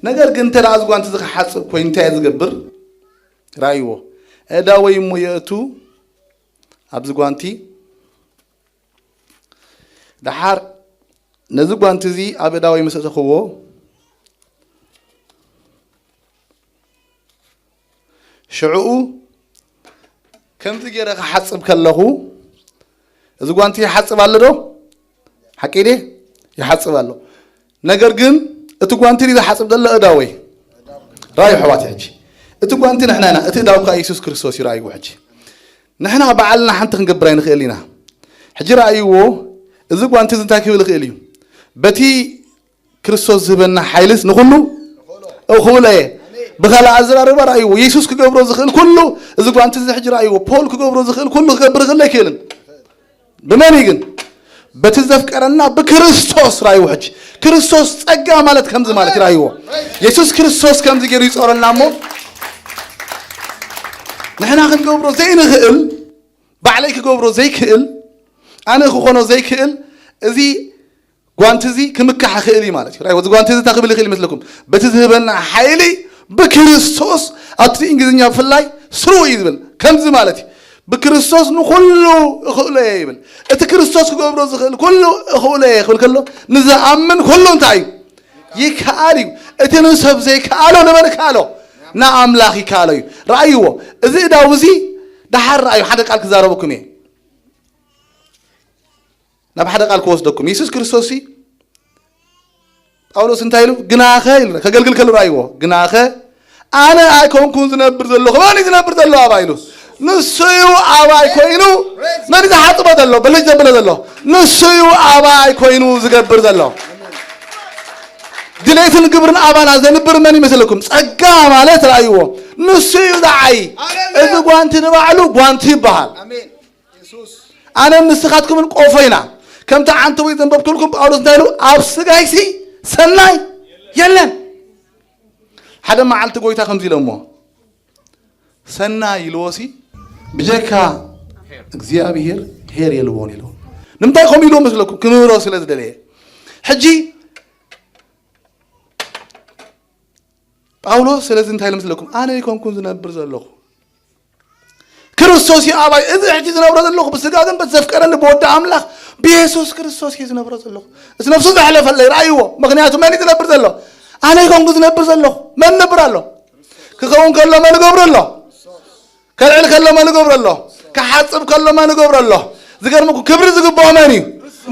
ነገር ግን እንተ ደኣ እዚ ጓንቲ እዚ ክሓፅብ ኮይኑ እንታይ እየ ዝገብር? ራእይዎ። እዳወይ እሞ የእቱ ኣብዚ ጓንቲ። ደሓር ነዚ ጓንቲ እዚ ኣብ እዳወይ ምስ ኣእተኽዎ፣ ሽዕኡ ከምዚ ገይረ ክሓጽብ ከለኹ፣ እዚ ጓንቲ ይሓጽብ ኣሎ ዶ? ሓቂ ድየ? ይሓጽብ ኣሎ። ነገር ግን እቲ ጓንቲ ድዩ ዝሓጽብ ዘሎ እዳወይ? ራእዩ ኣሕዋት፣ ሕጂ እቲ ጓንቲ ንሕና ኢና፣ እቲ እዳው ከኣ የሱስ ክርስቶስ እዩ። ራእይዎ ሕጂ ንሕና ባዕልና ሓንቲ ክንገብር ኣይንኽእል ኢና። ሕጂ ራእይዎ፣ እዚ ጓንቲ እዚ እንታይ ክብል ይኽእል እዩ? በቲ ክርስቶስ ዝህበና ሓይልስ ንኹሉ እኹል እየ። ብኻልእ ኣዘራርባ ራእይዎ፣ የሱስ ክገብሮ ዝኽእል ኩሉ፣ እዚ ጓንቲ እዚ ሕጂ ራእይዎ፣ ፖል ክገብሮ ዝኽእል ኩሉ ክገብር ይኽእል ኣይክእልን? ብመን እዩ ግን? በቲ ዘፍቀረና ብክርስቶስ ራእይዎ። ሕጂ ክርስቶስ ጸጋ ማለት ከምዚ ማለት እዩ። ራእይዎ፣ የሱስ ክርስቶስ ከምዚ ገይሩ ይጾረና እሞ፣ ንሕና ክንገብሮ ዘይንኽእል፣ ባዕለይ ክገብሮ ዘይክእል፣ ኣነ ክኾኖ ዘይክእል፣ እዚ ጓንቲ እዚ ክምካሕ ይኽእል እዩ ማለት እዩ። ራእይዎ፣ እዚ ጓንቲ እዚ እንታይ ክብል ይኽእል ይመስለኩም? በቲ ዝህበና ሓይሊ ብክርስቶስ፣ ኣብቲ እንግሊዝኛ ብፍላይ ስሩ እዩ ዝብል። ከምዚ ማለት እዩ። ብክርስቶስ ንኹሉ እኽእሎ እየ ይብል። እቲ ክርስቶስ ክገብሮ ዝኽእል ኩሉ እኽእሎ እየ ክብል ከሎ፣ ንዝኣምን ኩሉ እንታይ እዩ? ይከኣል እዩ። እቲ ንሰብ ዘይከኣሎ ንመን ይከኣሎ? ንኣምላኽ ይከኣሎ እዩ። ራእይዎ፣ እዚ እዳው እዚ ደሓር ራእዩ፣ ሓደ ቃል ክዛረበኩም እየ። ናብ ሓደ ቃል ክወስደኩም። የሱስ ክርስቶስ ሲ፣ ጳውሎስ እንታይ ኢሉ? ግናኸ ኢሉ፣ ከገልግል ከሎ ራእይዎ። ግናኸ ኣነ ኣይኮንኩን ዝነብር ዘለኹ፣ መን እዩ ዝነብር ዘሎ ኣባይ ኢሉ? ንሱ እዩ ኣባይ ኮይኑ፣ መን እዩ ዝሓጽቦ ዘሎ? በለጅ ዘብሎ ዘሎ። ንሱ እዩ ኣባይ ኮይኑ ዝገብር ዘሎ። ድሌትን ግብርን ኣባና ዘንብር መን ይመስለኩም? ጸጋ ማለት ራእይዎ። ንሱ እዩ ዝዓይ። ሃሌሉያ። እዚ ጓንቲ ንባዕሉ ጓንቲ ይበሃል። ኣሜን። ኣነን ንስኻትኩምን ቆፎ ኢና። ከምቲ ዓንተቦይ ዘንበብኩልኩም ጳውሎስ እንታይ ኢሉ? ኣብ ስጋይሲ ሰናይ የለን። ሓደ መዓልቲ ጎይታ ከምዚ ኢሎሞ፣ ሰናይ ኢልዎሲ ብጀካ እግዚኣብሔር ሄር የልዎን ኢልዎ። ንምንታይ ከምኡ ኢልዎ መስለኩም? ክምህሮ ስለ ዝደለየ። ሕጂ ጳውሎስ ስለዚ እንታይ ኢሉ መስለኩም? ኣነ ኣይኮንኩን ዝነብር ዘለኹ፣ ክርስቶስ እዩ ኣባይ። እዚ ሕጂ ዝነብሮ ዘለኹ ብስጋ ግን በቲ ዘፍቀረኒ ብወዲ ኣምላኽ ብየሱስ ክርስቶስ እዩ ዝነብሮ ዘለኹ። እቲ ነፍሱ ዘሕለፈለይ ራእይዎ። ምኽንያቱ መን እዩ ዝነብር ዘሎ? ኣነ ኣይኮንኩ ዝነብር ዘለኹ። መን ነብር ኣሎ? ክኸውን ከሎ መን ገብሩ ኣሎ? ከልዕል ከሎ መን ገብሩ ኣሎ? ክሓጽብ ከሎ መን ገብሩ ኣሎ? ዝገርመኩ ክብሪ ዝግብኦ መን እዩ?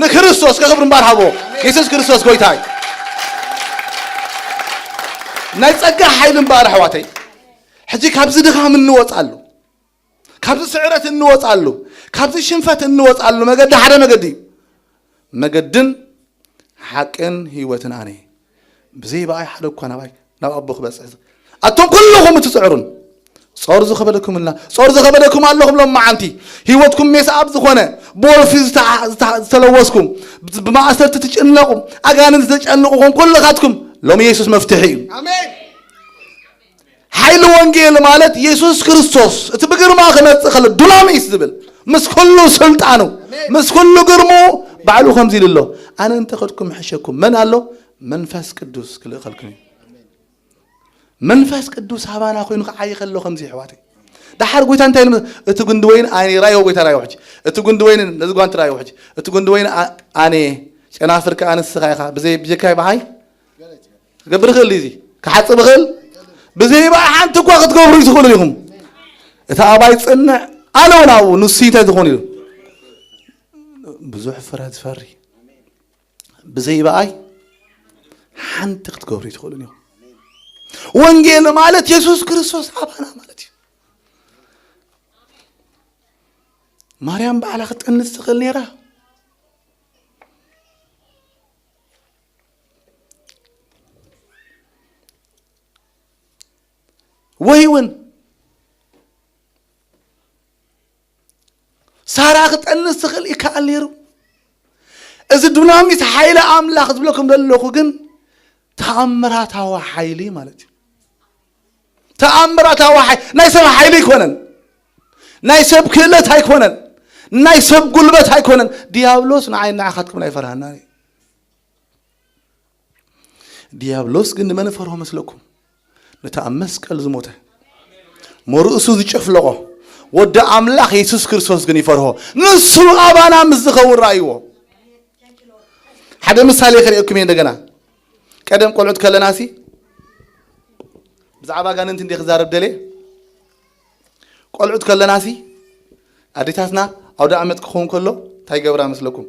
ንክርስቶስ ከክብሪ እምበኣር ሃቦ። የሱስ ክርስቶስ ጎይታ እዩ። ናይ ጸጋ ሓይሊ እምበኣር ኣሕዋተይ፣ ሕጂ ካብዚ ድኻም እንወጻሉ፣ ካብዚ ስዕረት እንወጻሉ፣ ካብዚ ሽንፈት እንወጻሉ መገዲ ሓደ መገዲ እዩ። መገድን ሓቅን ህይወትን ኣነ እየ። ብዘይ ብኣይ ሓደ እኳ ናባይ፣ ናብ ኣቦ ክበጽሕ ዝ-፣ ኣቶም ኩልኹም እትጽዕሩን ጾር ዝኸበደኩምልና፣ ጾር ዝኸበደኩም ኣለኹም ሎም መዓንቲ። ህይወትኩም ሜስ ኣብ ዝኾነ ብወልፊ ዝተ-፣ ዝተ-፣ ዝተለወስኩም፣ ብ-፣ ብማእሰርቲ ትጭነቑ፣ ኣጋንንት ዝተጨንቑኹም ኩልኻትኩም ሎም የሱስ መፍትሒ እዩ። ኣሜን። ሓይሊ ወንጌል ማለት የሱስ ክርስቶስ፣ እቲ ብግርማ ክመጽእ ከሎ ዱናሚስ ዝብል፣ ምስ ኩሉ ስልጣኑ፣ ኣሜን። ምስ ኩሉ ግርምኡ ባዕሉ ከምዚ ኢሉ ኣሎ፣ ኣነ እንተ ኸድኩ ምሕሸኩም፣ መን ኣሎ? መንፈስ ቅዱስ ክልእኸልኩም እዩ። መንፈስ ቅዱስ ሃባና ኮይኑ ክዓይ ከሎ ከምዚ፣ ኣሕዋተይ። ደሓር ጎይታ እንታይ ኢሉ? እቲ ጉንዲ ወይን፣ ኣይ፣ ራእይዎ ጎይታ፣ ራእይዎ ሕጂ። እቲ ጉንዲ ወይን፣ ነዚ ጓንቲ ራእይዎ ሕጂ። እቲ ጉንዲ ወይን ኣ-፣ ኣነ፣ ጨናፍር ከኣ ንስኻ ኢኻ፣ ብዘይ፣ ብጀካይ ብሃይ ክገብር ይኽእል እዩ። እዚ ክሓጽብ ይኽእል። ብዘይ በኣ ሓንቲ እኳ ክትገብሩ ይትኽእሉ ኢኹም። እቲ ኣባይ ጽንዕ ኣለው ናብኡ፣ ንሱ እንታይ ዝኾን ኢሉ? ብዙሕ ፍረ ዝፈሪ። ብዘይ በኣይ ሓንቲ ክትገብሩ ይትኽእሉን ኢኹም። ወንጌል ማለት የሱስ ክርስቶስ ኣባና ማለት እዩ። ማርያም ባዕላ ክትጠንስ ትኽእል ነይራ። ወይ እውን ሳራ ክጠንስ ትኽእል ይከኣል ነይሩ። እዚ ዱናሚት ሓይሊ ኣምላኽ ዝብለኩም ዘለኹ ግን ተኣምራታዊ ሓይሊ ማለት እዩ። ተኣምራታዊ ሓይ ናይ ሰብ ሓይሊ ኣይኮነን። ናይ ሰብ ክእለት ኣይኮነን። ናይ ሰብ ጉልበት ኣይኮነን። ዲያብሎስ ንዓይ ንዓኻትኩም ኣይፈርሃናን እዩ። ዲያብሎስ ግን ንመን ፈርሆ መስለኩም? ነቲ ኣብ መስቀል ዝሞተ፣ ሞርእሱ ዝጨፍለቖ ወዲ ኣምላኽ የሱስ ክርስቶስ ግን ይፈርሆ። ንሱ ኣባና ምስ ዝኸውን ረኣይዎ። ሓደ ምሳሌ ክርእየኩም እየ እንደገና። ቀደም ቆልዑት ከለናሲ ብዛዕባ ኣጋንንቲ እንደ ክዛረብ ደልየ። ቆልዑት ከለናሲ ኣዴታትና ኣውደ ዓመት ክኸውን ከሎ እንታይ ገብራ መስለኩም?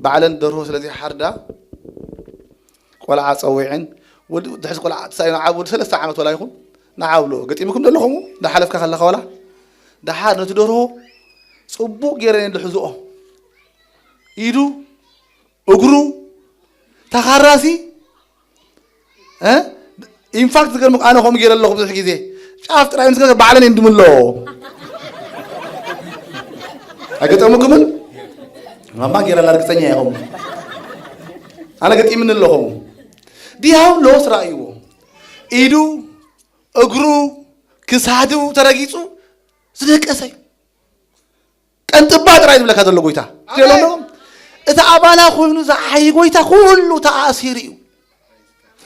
ባዕለን ደርሆ ስለዚ ሓርዳ ቆልዓ ጸዊዐን፣ ወዲ ድሕዚ ቆልዓ ትሳይ ንዓብ ወዲ ሰለስተ ዓመት ወላ ይኹን ንዓብሎ። ገጢምኩም ዘለኹም ዳሓለፍካ ከለኻ ወላ ደሓር ነቲ ደርሆ ጽቡቕ ገይረን እየን ዝሕዝኦ። ኢዱ፣ እግሩ፣ ተኻራሲ። እ? ኢንፋክት ዝገርምክ ኣነ ከምኡ ገይረ ኣለኹ ብዙሕ ግዜ። ጫፍ ጥራይ ምስ ገዛ ባዕለን እየን ድምለኦ። ኣይገጠሙኩምን? ማማ ገይራ ኣላ ርግጸኛ እየ ከምኡ። ኣነ ገጢምኒ ኣለኹም። ዲያብሎስ ረኣይዎ። ኢዱ፣ እግሩ፣ ክሳዱ ተረጊጹ ዝደቀሰ እዩ። ቀንጥባ ጥራይ ዝብለካ ዘሎ ጎይታ። ኣሜን። እቲ ኣባና ኮይኑ ዝዓይ ጎይታ ኩሉ ተኣሲሩ እዩ።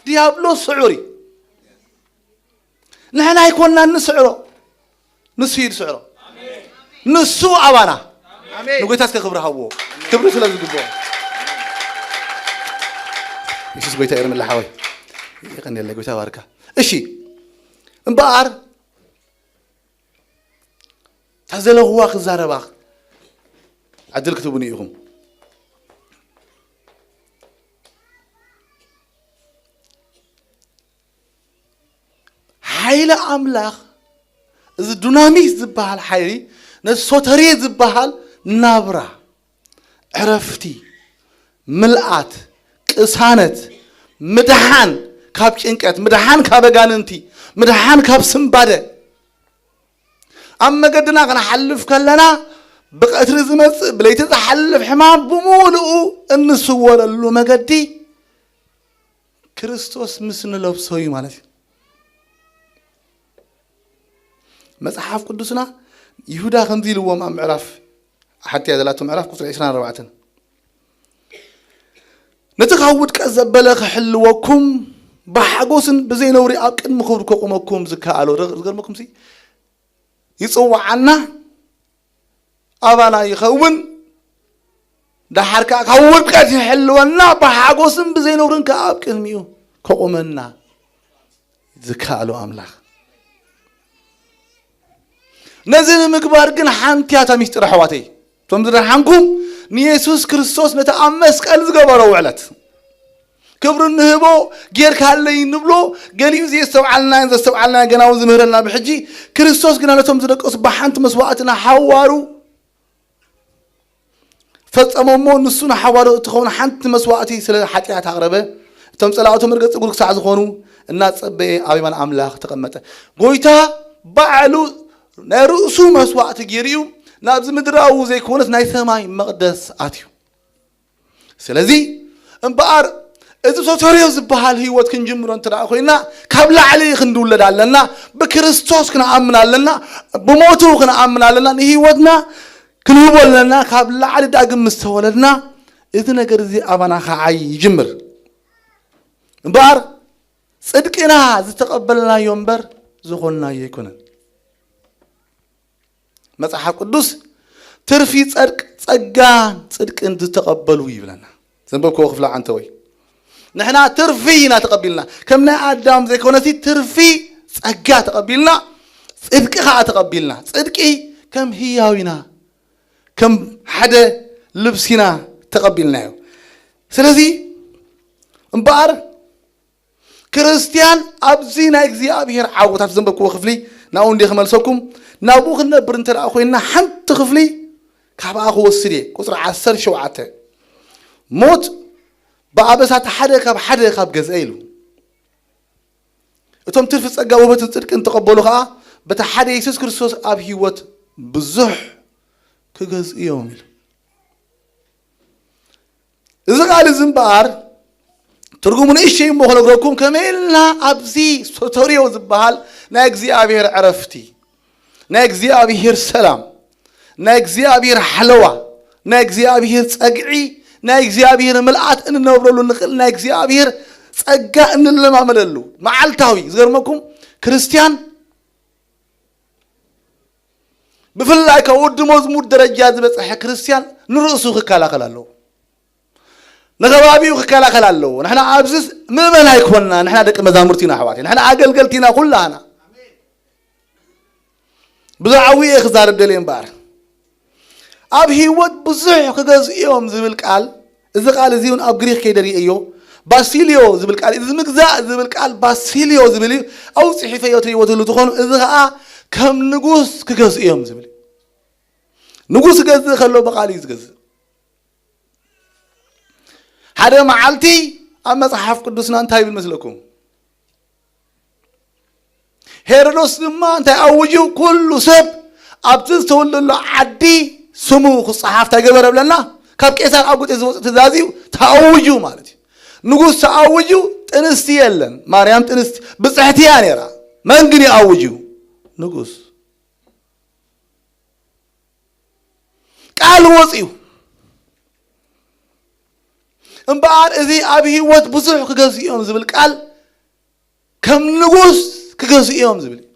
ዲያብሎስ ስዑር እዩ። ንሕና ኣይኮንና ንስዕሮ፣ ንሱ እዩ ዝስዕሮ። ንሱ ኣባና። ኣሜን። ንጎይታ እስከ ክብሪ ሃብዎ። ክብሪ ስለ ዝግብኦ። የሱስ ጎይታ እዩ። ርምላ ሓወይ። የቐንየለይ፣ ጎይታ ባርካ። እሺ፣ እምበኣር እታ ዘለኹዋ ክዛረባ ዕድል ክትህቡኒ ኢኹም። ሓይሊ ኣምላኽ፣ እዚ ዱናሚት ዝበሃል ሓይሊ፣ ነቲ ሶተርየ ዝበሃል ናብራ፣ ዕረፍቲ፣ ምልኣት፣ ቅሳነት፣ ምድሓን ካብ ጭንቀት፣ ምድሓን ካብ ኣጋንንቲ፣ ምድሓን ካብ ስንባደ። ኣብ መገድና ክንሓልፍ ከለና፣ ብቐትሪ ዝመጽእ፣ ብለይቲ ዝሓልፍ ሕማም ብምሉኡ እንስወረሉ መገዲ ክርስቶስ ምስ ንለብሶ እዩ ማለት እዩ። መጽሓፍ ቅዱስና ይሁዳ ከምዚ ኢልዎም ኣብ ምዕራፍ፣ ሓንቲ እያ ዘላቶ ምዕራፍ ቁጽሪ ዕስራን ኣርባዕተን፣ ነቲ ካብ ውድቀት ዘበለ ክሕልወኩም ብሓጎስን ብዘይ ነውሪ ኣብ ቅድሚ ክብሩ ከቑመኩም ዝከኣሎ። ር-፣ ዝገርመኩም ሲ ይጽውዓና፣ ኣባና ይኸውን፣ ደሓር ከኣ ካብ ውድቀት ይሕልወና፣ ብሓጎስን ብዘይ ነውርን ከኣ ኣብ ቅድሚኡ ከቑመና ዝከኣሎ ኣምላኽ። ነዚ ንምግባር ግን ሓንቲ እያ እታ ሚስጥር ኣሕዋተይ። እቶም ዝደሓንኩም ንየሱስ ክርስቶስ ነቲ ኣብ መስቀል ዝገበሮ ውዕለት ክብሪ ንህቦ፣ ጌርካለይ ንብሎ፣ ገሊኡ ዘየስተውዓልናዮን ዘስተውዓልናዮ ገና እውን ዝምህረና ብሕጂ። ክርስቶስ ግና ነቶም ዝደቀሱ ብሓንቲ መስዋዕቲ ንሓዋሩ ፈጸሞሞ። ንሱ ንሓዋሩ እትኸውን ሓንቲ መስዋዕቲ ስለ ሓጢኣት ኣቕረበ። እቶም ጸላእቱ መርገጺ እግሩ ክሳዕ ዝኾኑ እናጸበየ ኣብ የማን ኣምላኽ ተቐመጠ። ጎይታ ባዕሉ ናይ ርእሱ መስዋዕቲ ገይሩ እዩ ናብዚ ምድራዊ ዘይኮነስ ናይ ሰማይ መቕደስ ኣትዩ። ስለዚ እምበኣር እዚ ሶተርዮ ዝበሃል ህይወት ክንጅምሮ እንተ ደኣ ኮይና፣ ካብ ላዕሊ ክንውለድ ኣለና፣ ብክርስቶስ ክንኣምን ኣለና፣ ብሞቱ ክንኣምን ኣለና፣ ንህይወትና ክንህቦ ኣለና። ካብ ላዕሊ ዳግም ምስ ተወለድና፣ እዚ ነገር እዚ ኣባና ክዓይ ይጅምር። እምበኣር ጽድቅና ዝተቐበልናዮ እምበር ዝኾንናዮ ኣይኮነን። መጽሓፍ ቅዱስ ትርፊ ጸድቅ-፣ ጸጋን ጽድቅን ዝተቐበሉ ይብለና። ዘንበብክዎ ክፍሊ ዓንተወይ። ንሕና ትርፊ ኢና ተቐቢልና። ከም ናይ ኣዳም ዘይኮነሲ ትርፊ ጸጋ ተቐቢልና፣ ጽድቂ ኸኣ ተቐቢልና። ጽድቂ ከም ህያው ኢና፣ ከም ሓደ ልብሲና ተቐቢልናዮ። ስለዚ እምበኣር ክርስትያን ኣብዚ ናይ እግዚኣብሔር ዓወታት ዘንበብክዎ ክፍሊ ናብኡ እንደ ክመልሰኩም፣ ናብኡ ክንነብር እንተ ደኣ ኮይንና ሓንቲ ክፍሊ ካብኣ ክወስድ እየ። ቁጽሪ ዓሰርተ ሸውዓተ፣ ሞት ብኣበሳት ሓደ ካብ ሓደ ካብ ገዝአ ኢሉ። እቶም ትርፊ ጸጋ ውህበትን ጽድቅን ተቐበሉ ኸኣ፣ በቲ ሓደ የሱስ ክርስቶስ ኣብ ህይወት ብዙሕ ክገዝኡ እዮም ኢሉ። እዚ ቃል እዚ እምበኣር ትርጉሙ ንእሽተይ እሞ ክነግረኩም፣ ከመይ ኢልና ኣብዚ ሶተርዮ ዝበሃል ናይ እግዚኣብሔር ዕረፍቲ፣ ናይ እግዚኣብሔር ሰላም፣ ናይ እግዚኣብሔር ሓለዋ፣ ናይ እግዚኣብሔር ጸግዒ፣ ናይ እግዚኣብሔር ምልኣት እንነብረሉ ንኽእል ናይ እግዚኣብሔር ጸጋ እንለማመደሉ መዓልታዊ። ዝገርመኩም ክርስትያን ብፍላይ ካብ ወዲ መዝሙር ደረጃ ዝበጽሐ ክርስትያን ንርእሱ ክከላኸል ኣለዎ። ንኸባቢኡ ክከላኸል ኣለዎ። ንሕና ኣብዚ ምእመን ኣይኮንና፣ ንሕና ደቂ መዛሙርቲ ኢና ኣሕዋት፣ ንሕና ኣገልገልቲ ኢና ኩላህና። ብዛዕባኡ እየ ክዛረብ ደልየ እምበኣር። ኣብ ህይወት ብዙሕ ክገዝኡ እዮም ዝብል ቃል፣ እዚ ቃል እዚ እውን ኣብ ግሪክ ከይደ ርእየዮ፣ ባሲልዮ ዝብል ቃል፣ እዚ ምግዛእ ዝብል ቃል ባሲልዮ ዝብል እዩ። ኣብኡ ጽሒፈዮ ትርእይዎ ትህሉ ትኾኑ፣ እዚ ኸኣ ከም ንጉስ ክገዝኡ እዮም ዝብል እዩ። ንጉስ ክገዝእ ከሎ ብቓል እዩ ዝገዝእ። ሓደ መዓልቲ ኣብ መጽሓፍ ቅዱስና እንታይ ይብል መስለኩም? ሄሮዶስ ድማ እንታይ ኣውጁ? ኩሉ ሰብ ኣብቲ ዝተወልደሉ ዓዲ ስሙ ክጸሓፍ እንታይ ገበረ ብለና? ካብ ቄሳር ኣውግጢ ዝወጽእ ትእዛዝ እዩ ተኣውጁ ማለት እዩ። ንጉስ ተኣውጁ፣ ጥንስቲ የለን። ማርያም ጥንስቲ ብጽሕቲ እያ ነይራ። መን ግን ይኣውጁ? ንጉስ። ቃል ወጽዩ። እምበኣር እዚ ኣብ ህይወት ብዙሕ ክገዝኡ እዮም ዝብል ቃል ከም ንጉስ ክገዝኡ እዮም ዝብል እዩ።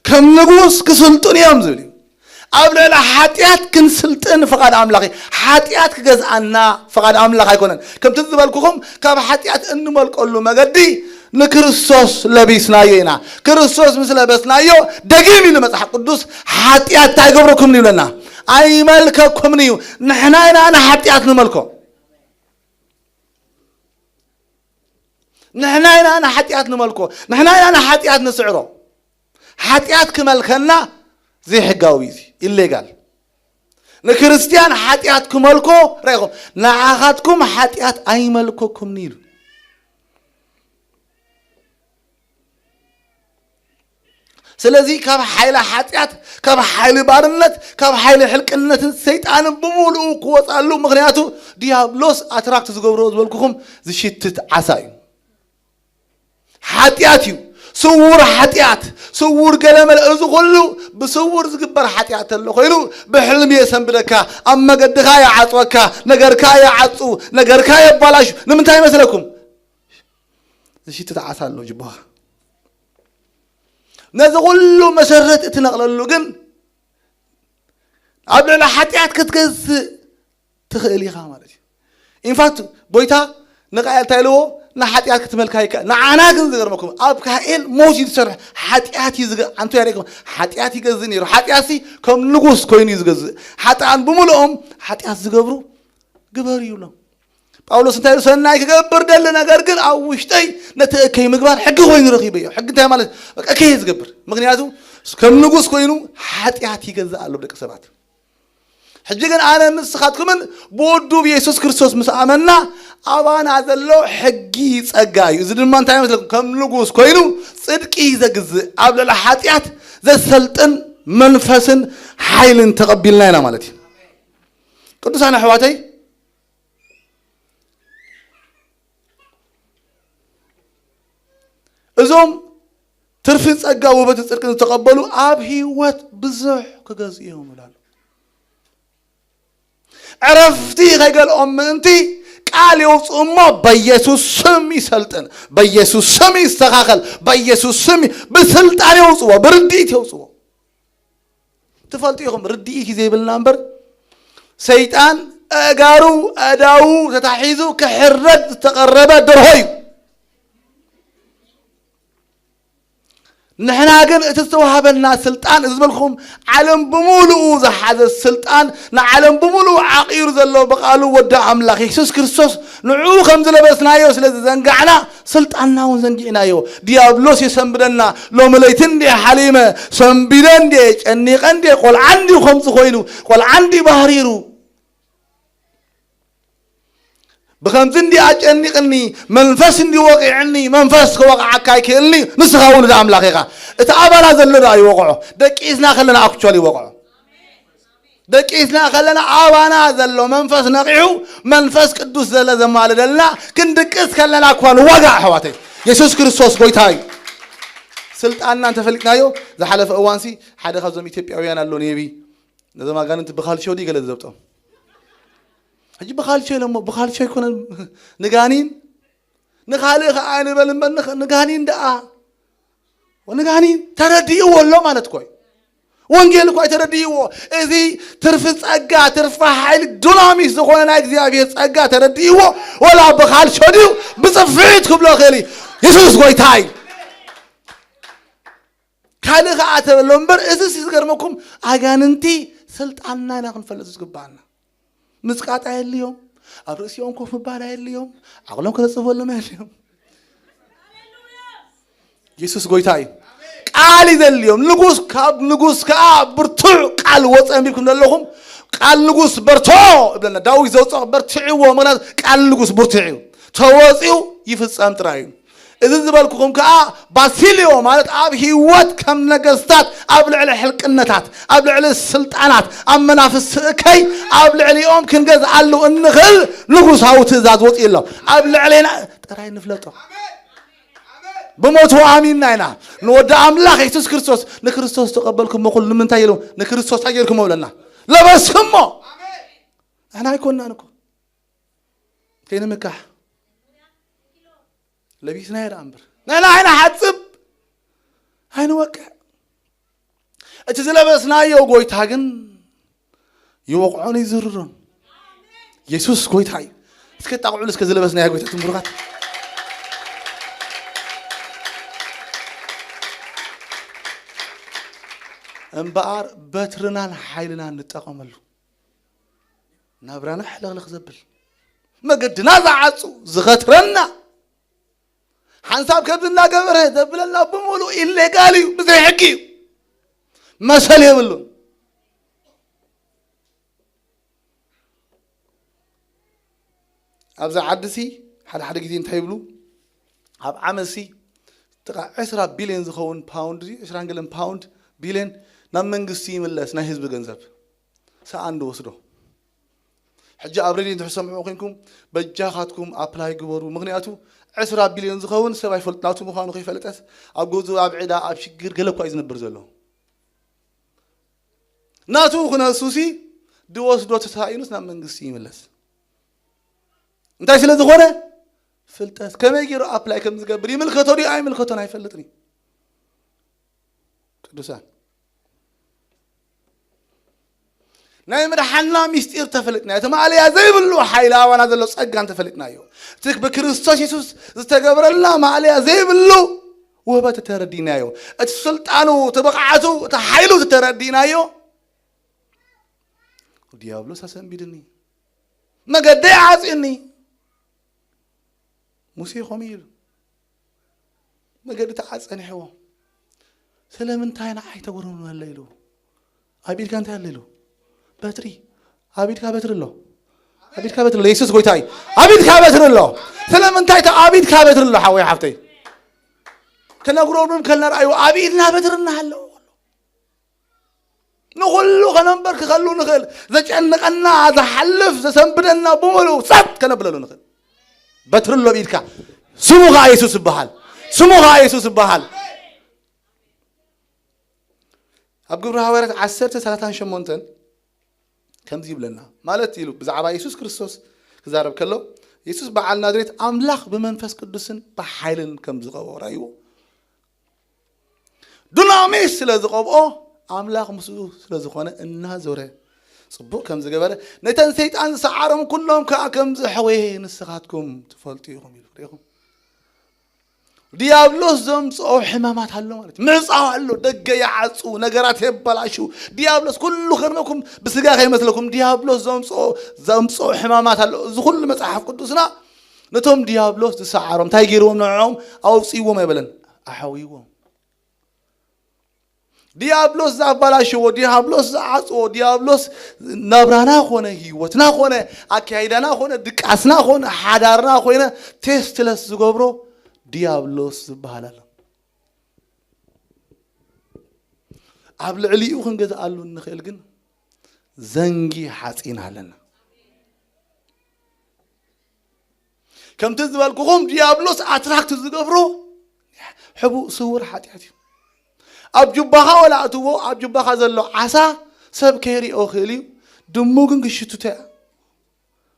ከም ንጉስ ክስልጥኑ እዮም ዝብል እዩ። ኣብ ልዕሊ ሓጢኣት ክንስልጥን ፍቓድ ኣምላኽ እዩ። ሓጢኣት ክገዝኣና ፍቓድ ኣምላኽ ኣይኮነን። ከምቲ ዝበልኩኹም ካብ ሓጢኣት እንመልቀሉ መገዲ ንክርስቶስ ለቢስናዮ ኢና። ክርስቶስ ምስ ለበስናዮ ደጊም ኢሉ መጽሓፍ ቅዱስ ሓጢኣት እንታይ ኣይገብረኩምን ይብለና? ኣይመልከኩምን እዩ። ንሕና ኢና ንሓጢኣት ንመልኮ። ንሕና ኢና ንሓጢኣት ንመልኮ። ንሕና ኢና ንሓጢኣት ንስዕሮ። ሓጢኣት ክመልከና ዘይሕጋዊ እዩ፣ ኢሌጋል። ንክርስትያን ሓጢኣት ክመልኮ ረኢኹም፣ ንዓኻትኩም ሓጢኣት ኣይመልከኩምን ኢሉ። ስለዚ ካብ ሓይሊ ሓጢኣት፣ ካብ ሓይሊ ባርነት፣ ካብ ሓይሊ ሕልቅነትን ሰይጣንን ብምሉኡ ክወጻሉ፣ ምኽንያቱ ዲያብሎስ ኣትራክት ዝገብሮ ዝበልኩኹም ዝሽትት ዓሳ እዩ። ሓጢኣት እዩ። ስውር ሓጢኣት፣ ስውር ገለመለ፣ እዚ ኩሉ ብስውር ዝግበር ሓጢኣት ተሎ ኮይኑ ብሕልሚ የሰንብደካ፣ ኣብ መገድኻ ይዓጽወካ፣ ነገርካ ይዓጹ፣ ነገርካ የባላሹ። ንምንታይ ይመስለኩም? ዝሽትት ዓሳ ኣሎ ጅቦኻ። ነዚ ኩሉ መሰረት እትነቕለሉ ግን ኣብ ልዕሊ ሓጢኣት ክትገዝእ ትኽእል ኢኻ ማለት እዩ። ኢንፋክት ጎይታ ንቃኤል እንታይ ኢልዎ? ንሓጢኣት ክትመልካ ይከ-፣ ንዓና ግን ዝገርመኩም ኣብ ካኤል ሞት እዩ ዝሰርሕ። ሓጢኣት እዩ ዝገ-፣ ኣንቱ ያሬኩም ሓጢኣት ይገዝእ ነይሩ። ሓጢኣት ሲ ከም ንጉስ ኮይኑ እዩ ዝገዝእ። ሓጥኣን ብምልኦም ሓጢኣት ዝገብሩ ግበሩ ይብሎም። ጳውሎስ እንታይ ኢሉ? ሰናይ ክገብር ደሊ ነገር ግን ኣብ ውሽጠይ ነቲ እከይ ምግባር ሕጊ ኮይኑ ረኺበዮ። ሕጊ እንታይ ማለት? በቃ እከይ ዝገብር። ምኽንያቱ ከም ንጉስ ኮይኑ ሓጢኣት ይገዝእ ኣሎ ደቂ ሰባት። ሕጂ ግን ኣነ ንስኻትኩምን ብወዱ ብየሱስ ክርስቶስ ምስ ኣመና ኣባና ዘሎ ሕጊ ጸጋ እዩ። እዚ ድማ እንታይ ይመስለኩም? ከም ንጉስ ኮይኑ ጽድቂ ዘግዝእ፣ ኣብ ልዕሊ ሓጢኣት ዘሰልጥን መንፈስን ሓይልን ተቐቢልና ኢና ማለት እዩ። ቅዱሳን ኣሕዋተይ፣ እዞም ትርፊ ጸጋ ውህበትን ጽድቅን ዝተቐበሉ ኣብ ህይወት ብዙሕ ክገዝኡ እዮም ይብላሉ። ዕረፍቲ ከይገልኦም ምእንቲ ቃል የውፅኡ እሞ በኢየሱስ ስም ይሰልጥን፣ በኢየሱስ ስም ይስተኻኸል፣ በኢየሱስ ስም ይ-፣ ብስልጣን የውፅዎ፣ ብርድኢት የውፅዎ። ትፈልጡ ኢኹም፣ ርድኢት እዩ ዘይብልና እምበር ሰይጣን ኣእጋሩ ኣእዳዉ ተታሒዙ ክሕረድ ዝተቐረበ ደርሆ እዩ። ንሕና ግን እቲ ዝተዋህበና ስልጣን፣ እዚ ዝበልኩም ዓለም ብምሉኡ ዝሓዘ ስልጣን፣ ንዓለም ብምሉኡ ዓቒሩ ዘሎ ብቓሉ ወዲ ኣምላኽ የሱስ ክርስቶስ ንዕኡ ከም ዝለበስናዮ ስለ ዝዘንጋዕና፣ ስልጣንና እውን ዘንጊዕናዮ። ዲያብሎስ የሰንብደና። ሎሚ ለይቲ እንድየ ሓሊመ፣ ሰንቢደ እንድየ፣ ጨኒቐ እንድየ፣ ቆልዓ እንድዩ ከምዚ ኮይኑ፣ ቆልዓ እንድዩ ባህሪሩ። ብኸምዚ እንዲ ኣጨኒቕኒ፣ መንፈስ እንዲ ወቒዕኒ፣ መንፈስ ክወቕዓካ ኣይክእልኒ። ንስኻ ውሉድ ኣምላኽ ኢኻ። እቲ ኣባና ዘሎ ደኣ ይወቕዖ። ደቂስና ከለና ኣክቹዋሊ ይወቕዖ። ደቂስና ከለና ኣባና ዘሎ መንፈስ ነቒሑ፣ መንፈስ ቅዱስ ዘለ ዘማልደልና፣ ክንድቅስ ከለና እኳ ንዋጋእ፣ ኣሕዋተይ። የሱስ ክርስቶስ ጎይታ እዩ። ስልጣንና እንተፈሊጥናዮ፣ ዝሓለፈ እዋንሲ ሓደ ካብዞም ኢትዮጵያውያን ኣሎ ኔቢ፣ ነዞም ኣጋንንቲ ብኻልሾ ድዩ ገለ ዝዘብጦም? ሕጂ ብኻልሾ ኢሎሞ፣ ብኻልሾ ኣይኮነን፣ ንጋኒን ንኻልእ ኸዓ ንበል እምበር፣ ንኽ-፣ ንጋኒን ደኣ፣ ንጋኒን ተረዲእዎ ኣሎ ማለት እኮ እዩ። ወንጌል እኮ ኣይተረዲእዎ። እዚ ትርፊ ጸጋ፣ ትርፊ ሓይሊ፣ ዱናሚስ ዝኾነ ናይ እግዚኣብሔር ጸጋ ተረዲእዎ። ወላ ብኻልሾ ድዩ ብጽፍዒት ክብሎ ክእል እዩ። የሱስ ጎይታ እዩ። ካልእ ኸዓ ተበሎ እምበር፣ እዚ ሲ ዝገርመኩም፣ ኣጋንንቲ ስልጣንና ኢና ክንፈልጥ ዝግባኣና። ምጽቃጥ ኣየድልዮም፣ ኣብ ርእሲኦም ኮፍ ምባል ኣየድልዮም፣ ዓቕሎም ከተጽፈሎም ኣየድልዮም። የሱስ ጎይታ እዩ። ቃል እዩ ዘድልዮም። ንጉስ፣ ካብ ንጉስ ከኣ ብርቱዕ ቃል ወጸ ኣንቢብኩም ዘለኹም፣ ቃል ንጉስ በርትዖ እብለና። ዳዊት ዘውጽኦ በርትዕዎ፣ ምኽንያቱ ቃል ንጉስ ብርቱዕ እዩ። ተወጺኡ ይፍጸም ጥራይ እዩ። እዚ ዝበልኩኹም ከኣ ባሲልዮ ማለት ኣብ ህይወት ከም ነገስታት፣ ኣብ ልዕሊ ሕልቅነታት፣ ኣብ ልዕሊ ስልጣናት፣ ኣብ መናፍስቲ እከይ፣ ኣብ ልዕሊኦም ክንገዝኣሉ እንኽእል ንጉሳዊ ትእዛዝ ወጺኡ ኣሎ። ኣብ ልዕሌና ጥራይ ንፍለጦ። ብሞቱ ኣሚንና ኢና። ንወዲ ኣምላኽ የሱስ ክርስቶስ፣ ንክርስቶስ ተቐበልኩሞ ኩሉ ንምንታይ ኢሉ ንክርስቶስ እንታይ ጌርኩሞ ብለና? ለበስኩሞ። ንሕና ኣይኮንናን እኮ። ከይንምካሕ። ለቢስናዮ ደኣ እምበር። ንሕና ኣይንሓጽብ፣ ኣይንወቅዕ። እቲ ዝለበስናዮ ጎይታ ግን ይወቕዖን ይዝርሮን። የሱስ ጎይታ እዩ። እስከ ጣቕዑሉ እስከ ዝለበስናዮ ጎይታ ትንብሩኻት። እምበኣር በትርናን ሓይልናን ንጠቐመሉ። ናብራና ሕልኽልኽ ዘብል፣ መገድና ዝዓጹ፣ ዝኸትረና፣ ሓንሳብ ከምዚ እናገበረ ዘብለና ብምሉእ ኢሌጋል እዩ፣ ብዘይ ሕጊ እዩ፣ መሰል የብሉን። ኣብዚ ዓዲ ሲ ሓደ ሓደ ግዜ እንታይ ይብሉ? ኣብ ዓመት ሲ ጥቓ ዕስራ ቢልዮን ዝኸውን ፓውንድ፣ ዕስራን ገለን ፓውንድ ቢልዮን ናብ መንግስቲ ይምለስ፣ ናይ ህዝቢ ገንዘብ ሰኣን ዝወስዶ። ሕጂ ኣብ ሬድዮ እንድሕር ሰምዑ ኮይንኩም፣ በጃኻትኩም ኣፕላይ ግበሩ። ምኽንያቱ ዕስራ ቢልዮን ዝኸውን ሰብ ኣይፈልጥ፣ ናቱ ምዃኑ ከይፈለጠስ ኣብ ገዝኡ፣ ኣብ ዕዳ፣ ኣብ ሽግር ገለ እኳ እዩ ዝነብር ዘሎ። ናቱ ክነሱሲ ድወስዶ ተሳኢኑስ ናብ መንግስቲ ይምለስ። እንታይ ስለ ዝኾነ? ፍልጠት። ከመይ ገይሩ ኣፕላይ ከም ዝገብር፣ ይምልከቶ ድዩ ኣይምልከቶን ኣይፈልጥን እዩ። ቅዱሳን፣ ናይ ምድሓንና ሚስጢር ተፈሊጥና፣ እቲ ማእለያ ዘይብሉ ሓይሊ ኣባና ዘሎ ጸጋ እንተፈሊጥናዮ፣ እቲ ብክርስቶስ የሱስ ዝተገብረልና ማእለያ ዘይብሉ ውህበት ተረዲናዮ፣ እቲ ስልጣኑ፣ እቲ ብቕዓቱ፣ እቲ ሓይሉ ተረዲናዮ፣ ዲያብሎስ ኣሰንቢድኒ፣ መገደይ ዓጽዩኒ። ሙሴ ከምኡ ኢሉ፣ መገዲ ተዓጸ፣ ጸኒሕዎ። ስለምንታይ ንዓይ ተጉረምርመለይ ኢሉ። ኣብ ኢድካ እንታይ ኣሎ ኢሉ? በትሪ። ኣብ ኢድካ በትሪ ኣሎ። ኣብ ኢድካ በትሪ ኣሎ። የሱስ ጎይታ እዩ። ኣብ ኢድካ በትሪ ኣሎ። ስለምንታይ ተ-፣ ኣብ ኢድካ በትሪ ኣሎ፣ ሓወይ ሓፍተይ? ከነጉረምርም ከለና ረኣዩ፣ ኣብ ኢድና በትሪ እናሃለወ። ንኹሉ ከነንበርክኸሉ ንኽእል። ዘጨንቐና፣ ዝሓልፍ፣ ዘሰንብደና ብምሉእ ሰጥ ከነብለሉ ንኽእል። በትሪ ኣሎ ብኢድካ። ስሙ ኸዓ የሱስ ይበሃል። ስሙ ኸዓ የሱስ ይበሃል። ኣብ ግብሪ ሃዋርያት ዓሰርተ ሰላሳን ሸሞንተን ከምዚ ይብለና። ማለት ኢሉ ብዛዕባ የሱስ ክርስቶስ ክዛረብ ከሎ፣ የሱስ በዓል ናዝሬት ኣምላኽ ብመንፈስ ቅዱስን ብሓይልን ከም ዝቐብኦ ራእይዎ። ዱናሚስ ስለ ዝቐብኦ፣ ኣምላኽ ምስኡ ስለ ዝኾነ እናዞረ ጽቡቕ ከም ዝገበረ፣ ነተን ሰይጣን ዝሰዓሮም ኩሎም ከኣ ከም ዘሕወየ ንስኻትኩም ትፈልጡ ኢኹም ኢሉ። ርኢኹም? ዲያብሎስ ዘምጽኦ ሕማማት ኣሎ ማለት እዩ። ምዕጻው ኣሎ፣ ደገ ይዓጹ፣ ነገራት የበላሹ። ዲያብሎስ ኩሉ ከድመኩም ብስጋ ከይመስለኩም፣ ዲያብሎስ ዘምጽኦ፣ ዘምጽኦ ሕማማት ኣሎ። እዚ ኩሉ መጽሓፍ ቅዱስና ነቶም ዲያብሎስ ዝሰዓሮም እንታይ ገይርዎም? ንዕኦም ኣውጽእዎም ኣይበለን፣ ኣሕውይዎም። ዲያብሎስ ዝኣባላሽዎ፣ ዲያብሎስ ዝዓጽዎ፣ ዲያብሎስ ናብራና ኾነ፣ ህይወትና ኾነ፣ ኣካይዳና ኾነ፣ ድቃስና ኾነ፣ ሓዳርና ኾይነ ቴስትለስ ዝገብሮ ዲያብሎስ ዝበሃል ኣሎ። ኣብ ልዕሊኡ ክንገዝኣሉ እንኽእል ግን ዘንጊ ሓፂን ኣለና። ከምቲ ዝበልኩኹም ዲያብሎስ ኣትራክት ዝገብሮ ሕቡእ ስውር ሓጢኣት እዩ። ኣብ ጁባኻ ወላ እትዎ፣ ኣብ ጁባኻ ዘሎ ዓሳ ሰብ ከይሪኦ ክእል እዩ። ድሙ ግን ክሽትቶ እያ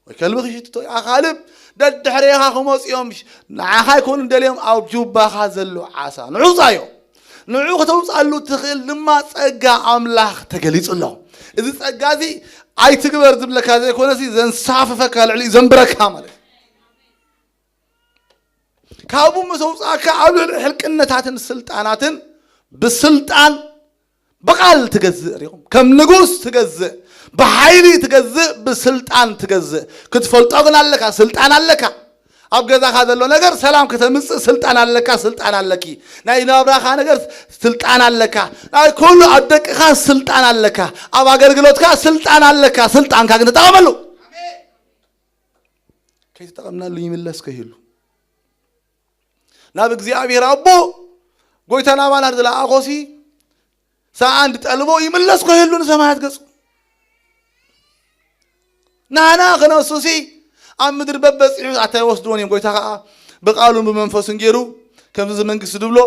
ወይ ከልቢ ክሽትቶ እያ። ካልብ ደድሕሬኻ ክመፁ እዮም። ንዓኻ ይኮኑ ደልዮም ኣብ ጁባኻ ዘሎ ዓሳ ንዑፃዮ። ንዑ ከተውፃሉ ትኽእል ድማ ጸጋ ኣምላኽ ተገሊጹ ኣሎ። እዚ ጸጋ እዚ ኣይትግበር ዝብለካ ዘይኮነሲ ዘንሳፍፈካ ልዕሊ ዘንብረካ ማለት እዩ። ካብኡ ምስ ኣውጻእካ ኣብ ልዕሊ ሕልቅነታትን ስልጣናትን ብስልጣን ብቓል ትገዝእ ሪኹም። ከም ንጉስ ትገዝእ፣ ብሓይሊ ትገዝእ፣ ብስልጣን ትገዝእ። ክትፈልጦ ግን ኣለካ፣ ስልጣን ኣለካ። ኣብ ገዛኻ ዘሎ ነገር ሰላም ከተምጽእ ስልጣን ኣለካ፣ ስልጣን ኣለኪ። ናይ ናብራኻ ነገር ስልጣን ኣለካ። ናይ ኩሉ ኣብ ደቅኻ ስልጣን ኣለካ። ኣብ ኣገልግሎትካ ስልጣን ኣለካ። ስልጣንካ ግን ተጠቐመሉ። ከይተጠቐምናሉ ይምለስ ከይህሉ ናብ እግዚኣብሔር ኣቦ ጎይታ ናባና ዝለኣኾሲ ሰኣን ድጠልቦ ይምለስ ከይህሉ ንሰማያት ገጹ። ናና ክነሱሲ ኣብ ምድሪ በበጺሑ ኣታ ይወስድዎን እዮም። ጎይታ ኸዓ ብቃሉን ብመንፈሱን ገይሩ ከምዚ እዚ መንግስቲ ድብሎ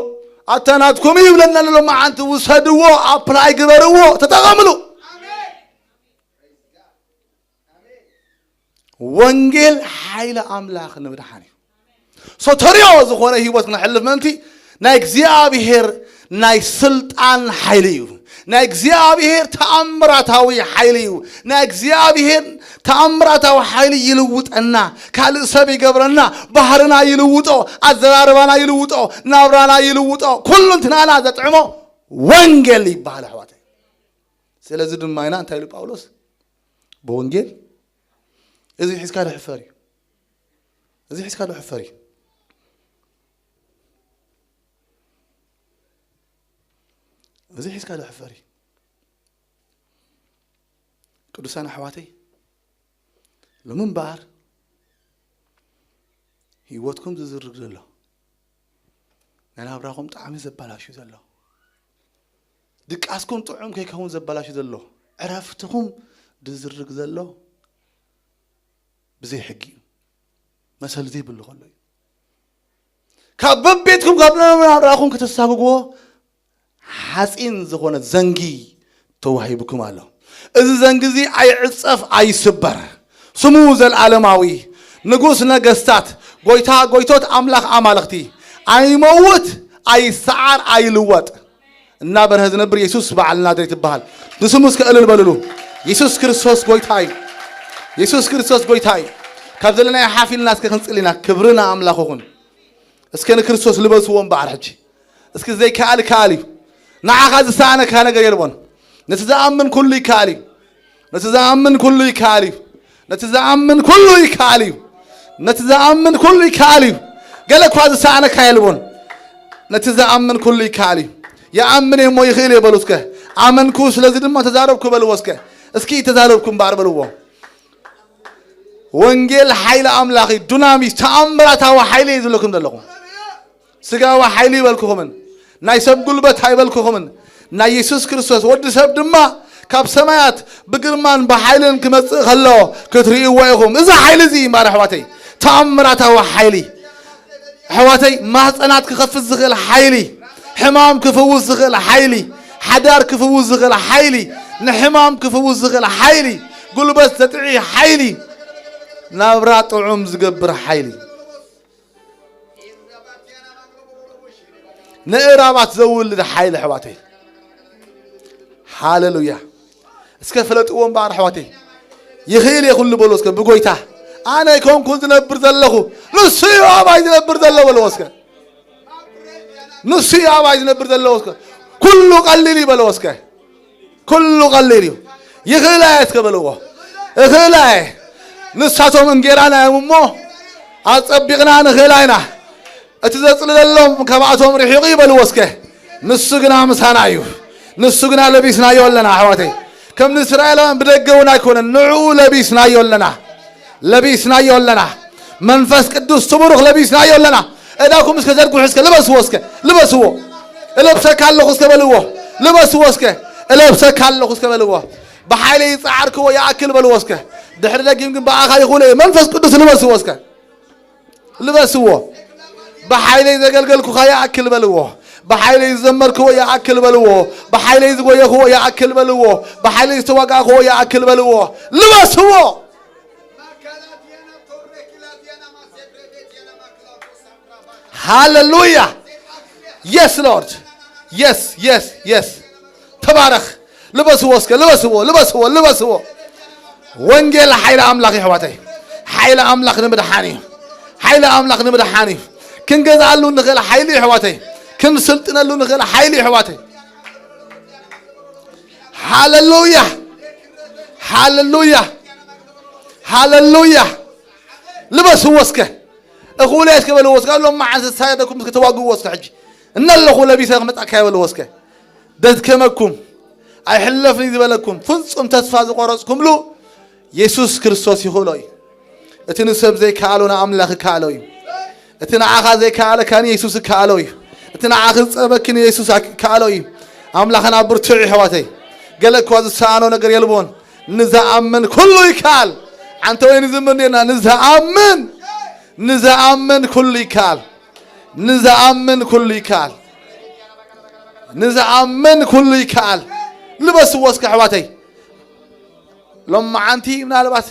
ኣታ ናትኩም እዩ ይብለና ኣሎ። መዓንቲ ውሰድዎ፣ ኣፕላይ ግበርዎ፣ ተጠቐምሉ። ወንጌል ሓይሊ ኣምላኽ ንምድሓን እዩ። ሶተርዮ ዝኾነ ህይወት ክነሕልፍ ምእንቲ ናይ እግዚኣብሔር ናይ ስልጣን ሓይሊ እዩ። ናይ እግዚኣብሔር ተኣምራታዊ ሓይሊ እዩ። ናይ እግዚኣብሔር ተኣምራታዊ ሓይሊ ይልውጠና፣ ካልእ ሰብ ይገብረና፣ ባህርና ይልውጦ፣ ኣዘራርባና ይልውጦ፣ ናብራና ይልውጦ፣ ኩሉ እንትናና ዘጥዕሞ ወንጌል ይበሃል ኣሕዋተይ። ስለዚ ድማ ኢና እንታይ ኢሉ ጳውሎስ ብወንጌል እዚ ሒዝካ ዶ ሕፈር እዩ። እዚ ሒዝካ ዶ ሕፈር እዩ። እዚ ሒዝካ ዶ ሕፈር እዩ። ቅዱሳን ኣሕዋተይ፣ ሎሚ እምበኣር ህይወትኩም ዝዝርግ ዘሎ፣ ናይ ናብራኹም ጣዕሚ ዘበላሹ ዘሎ፣ ድቃስኩም ጥዑም ከይከውን ዘበላሹ ዘሎ፣ ዕረፍትኹም ዝዝርግ ዘሎ ብዘይ ሕጊ እዩ። መሰል ዘይብሉ ከሎ እዩ። ካብ በቤትኩም ካብ ናብራኹም ከተሳግግዎ ሓፂን ዝኾነ ዘንጊ ተዋሂብኩም ኣሎ። እዚ ዘንጊ እዚ ኣይዕፀፍ ኣይስበር። ስሙ ዘልዓለማዊ፣ ንጉስ ነገስታት፣ ጎይታ ጎይቶት፣ ኣምላኽ ኣማልኽቲ፣ ኣይመውት ኣይሰዓር ኣይልወጥ። እናበርሀ ዝነብር የሱስ በዓል ናዝሬት ይበሃል። ንስሙ እስከ እልል በልሉ። የሱስ ክርስቶስ ጎይታ እዩ። የሱስ ክርስቶስ ጎይታ እዩ። ካብ ዘለናዮ ሓፍ ኢልና እስከ ክንጽሊ ኢና። ክብሪ ንኣምላኽ ይኹን። እስከ ንክርስቶስ ልበስዎ እምበኣር ሕጂ። እስኪ ዘይከኣል ይከኣል እዩ። ንዓኻ ዝሰኣነካ ነገር የልቦን። ነቲ ዝኣምን ኩሉ ይከኣል እዩ። ነቲ ዝኣምን ኩሉ ይከኣል እዩ። ነቲ ዝኣምን ኩሉ ይከኣል እዩ። ነቲ ዝኣምን ኩሉ ይከኣል እዩ። ገለ እኳ ዝሰኣነካ የልቦን። ነቲ ዝኣምን ኩሉ ይከኣል እዩ። ይኣምን እየ እሞ ይኽእል እየ በሉ እስከ። ኣመንኩ ስለዚ ድማ ተዛረብኩ በልዎ እስከ። እስኪ ተዛረብኩ እምበኣር በልዎ። ወንጌል ሓይሊ ኣምላኽ እዩ። ዱናሚስ ተኣምራታዊ ሓይሊ እዩ ዝብለኩም ዘለኹ። ስጋዊ ሓይሊ ይበልኩኹምን ናይ ሰብ ጉልበት ኣይበልኩኹምን። ናይ የሱስ ክርስቶስ ወዲ ሰብ ድማ ካብ ሰማያት ብግርማን ብሓይልን ክመጽእ ከሎ ክትርእይዎ ኢኹም። እዚ ሓይሊ እዚ እምበኣር ኣሕዋተይ፣ ተኣምራታዊ ሓይሊ። ኣሕዋተይ፣ ማህፀናት ክኸፍት ዝኽእል ሓይሊ፣ ሕማም ክፍውስ ዝኽእል ሓይሊ፣ ሓዳር ክፍውስ ዝኽእል ሓይሊ፣ ንሕማም ክፍውስ ዝኽእል ሓይሊ፣ ጉልበት ዘጥዒ ሓይሊ፣ ናብራ ጥዑም ዝገብር ሓይሊ፣ ንእራባት ዘውልድ ሓይሊ ኣሕዋተይ። ሃሌሉያ። እስከ ፍለጥዎ እምበኣር ኣሕዋተይ። ይኽእል እየ ኩሉ በልዎ እስከ ብጎይታ። ኣነ ኣይኮንኩን ዝነብር ዘለኹ፣ ንሱ እዩ ኣባይ ዝነብር ዘሎ በልዎ እስከ። ንሱ እዩ ኣባይ ዝነብር ዘለዎ እስከ። ኩሉ ቀሊል እዩ በልዎ እስከ። ኩሉ ቀሊል እዩ። ይኽእላ እየ እስከ በልዎ። እኽእላ እየ። ንሳቶም እንጌራና እዮም እሞ ኣጸቢቕና ንኽእላ ኢና። እቲ ዘጽልለሎም ካብኣቶም ርሒቑ እዩ በልዎ እስከ። ንሱ ግና ምሳና እዩ። ንሱ ግና ለቢስናዮ ኣለና ኣሕዋተይ። ከም ንእስራኤላውያን ብደገ እውን ኣይኮነን፣ ንዕኡ ለቢስናዮ ኣለና። ለቢስናዮ ኣለና። መንፈስ ቅዱስ ትብሩኽ ለቢስናዮ ኣለና። እዳኹም እስከ ዘርግሑ፣ እስከ ልበስዎ፣ እስከ ልበስዎ። እለብሰካ ኣለኹ እስከ በልዎ። ልበስዎ እስከ። እለብሰካ ኣለኹ እስከ በልዎ። ብሓይለይ ዝጸዓርክዎ ይኣክል በልዎ እስከ። ድሕሪ ደጊም ግን ብኣኻ ይኹን እየ። መንፈስ ቅዱስ ልበስዎ እስከ። ልበስዎ። ብሓይለይ ዘገልገልኩኻ ይኣክል በልዎ። ብሓይለይ ዝዘመርክዎ ይኣክል በልዎ። ብሓይለይ ዝጎየኽዎ ይኣክል በልዎ። ብሓይለይ ዝተዋጋእኽዎ ይኣክል በልዎ። ልበስዎ። ሃሌሉያ። የስ ሎርድ። የስ፣ የስ፣ የስ። ተባረኽ። ልበስዎ እስከ፣ ልበስዎ፣ ልበስዎ፣ ልበስዎ። ወንጌል ሓይሊ ኣምላኽ እዩ ኣሕዋተይ። ሓይሊ ኣምላኽ ንምድሓን እዩ። ሓይሊ ኣምላኽ ንምድሓን እዩ። ክንገዝኣሉ ንኽእል ሓይሊ እዩ ኣሕዋተይ። ክንስልጥነሉ ንኽእል ሓይሊ እዩ ኣሕዋተይ። ሃሌሉያ። ሃሌሉያ። ሃሌሉያ። ልበስዎ እስከ። እኹለ እስከ በልዎ እስከ። ሎም መዓልቲ ዝሳየደኩም እስከ ተዋግዎ እስከ ሕጂ። እነለኹ ለቢሰ ክመጻካ በልዎ እስከ። ደድከመኩም፣ ኣይሕለፍን እዩ ዝበለኩም፣ ፍጹም ተስፋ ዝቆረጽኩምሉ የሱስ ክርስቶስ ይኽእሎ እዩ። እቲ ንሰብ ዘይከኣሎ ንኣምላኽ ይከኣሎ እዩ። እቲ ንዓኻ ዘይከኣለካ ንየሱስ ይከኣሎ እዩ። እቲ ንዓኺ ዝጸበኪ ንየሱስ ይከኣሎ እዩ። ኣምላኽና ብርቱዕ እዩ ኣሕዋተይ። ገለ እኳ ዝሰኣኖ ነገር የልቦን። ንዝኣምን ኩሉ ይከኣል። ሓንቲ ወይ ንዝምር ኔና፣ ንዝኣምን፣ ንዝኣምን ኩሉ ይከኣል። ንዝኣምን ኩሉ ይከኣል። ንዝኣምን ኩሉ ይከኣል። ልበስዎ እስከ ኣሕዋተይ። ሎማዓንቲ ምናልባት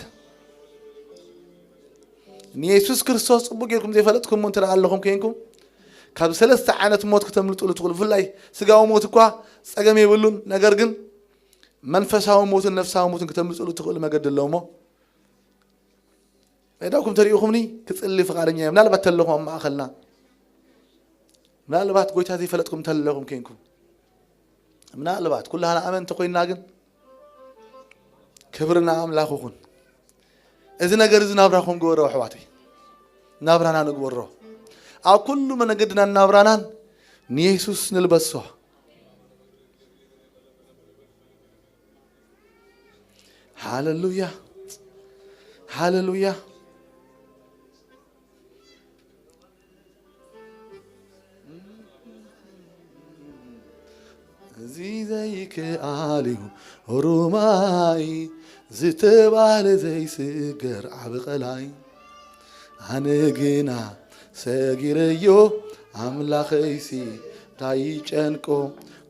ንየሱስ ክርስቶስ ጽቡቕ ጌርኩም ዘይፈለጥኩሞ እንተ ደኣ ኣለኹም ኮይንኩም፣ ካብ ሰለስተ ዓይነት ሞት ክተምልጡሉ ትኽእሉ። ብፍላይ ስጋዊ ሞት እኳ ጸገም የብሉን፣ ነገር ግን መንፈሳዊ ሞትን ነፍሳዊ ሞትን ክተምልጡሉ ትኽእሉ መገዲ ኣለዎ እሞ፣ ሜዳኩም ተሪኢኹምኒ ክጽሊ ፍቓደኛ እየ። ምናልባት ተለኹም ኣብ ማእኸልና፣ ምናልባት ጎይታ ዘይፈለጥኩም ተለኹም ኮይንኩም፣ ምናልባት ኩላህና ኣመንቲ ኮይንና ግን፣ ክብሪ ንኣምላኽ ይኹን። እዚ ነገር እዚ ናብራኹም ግበሮ ኣሕዋተይ። ናብራና ንግበሮ። ኣብ ኩሉ መነገድናን ናብራናን ንየሱስ ንልበሶ። ሃሌሉያ። ሃሌሉያ። እዚ ዘይከኣል እዩ ኦሮማይ ዝተባህለ ዘይስገር ዓቢ ቐላይ። ኣነ ግና ሰጊረዮ ኣምላኸይሲ እንታይ ይጨንቆ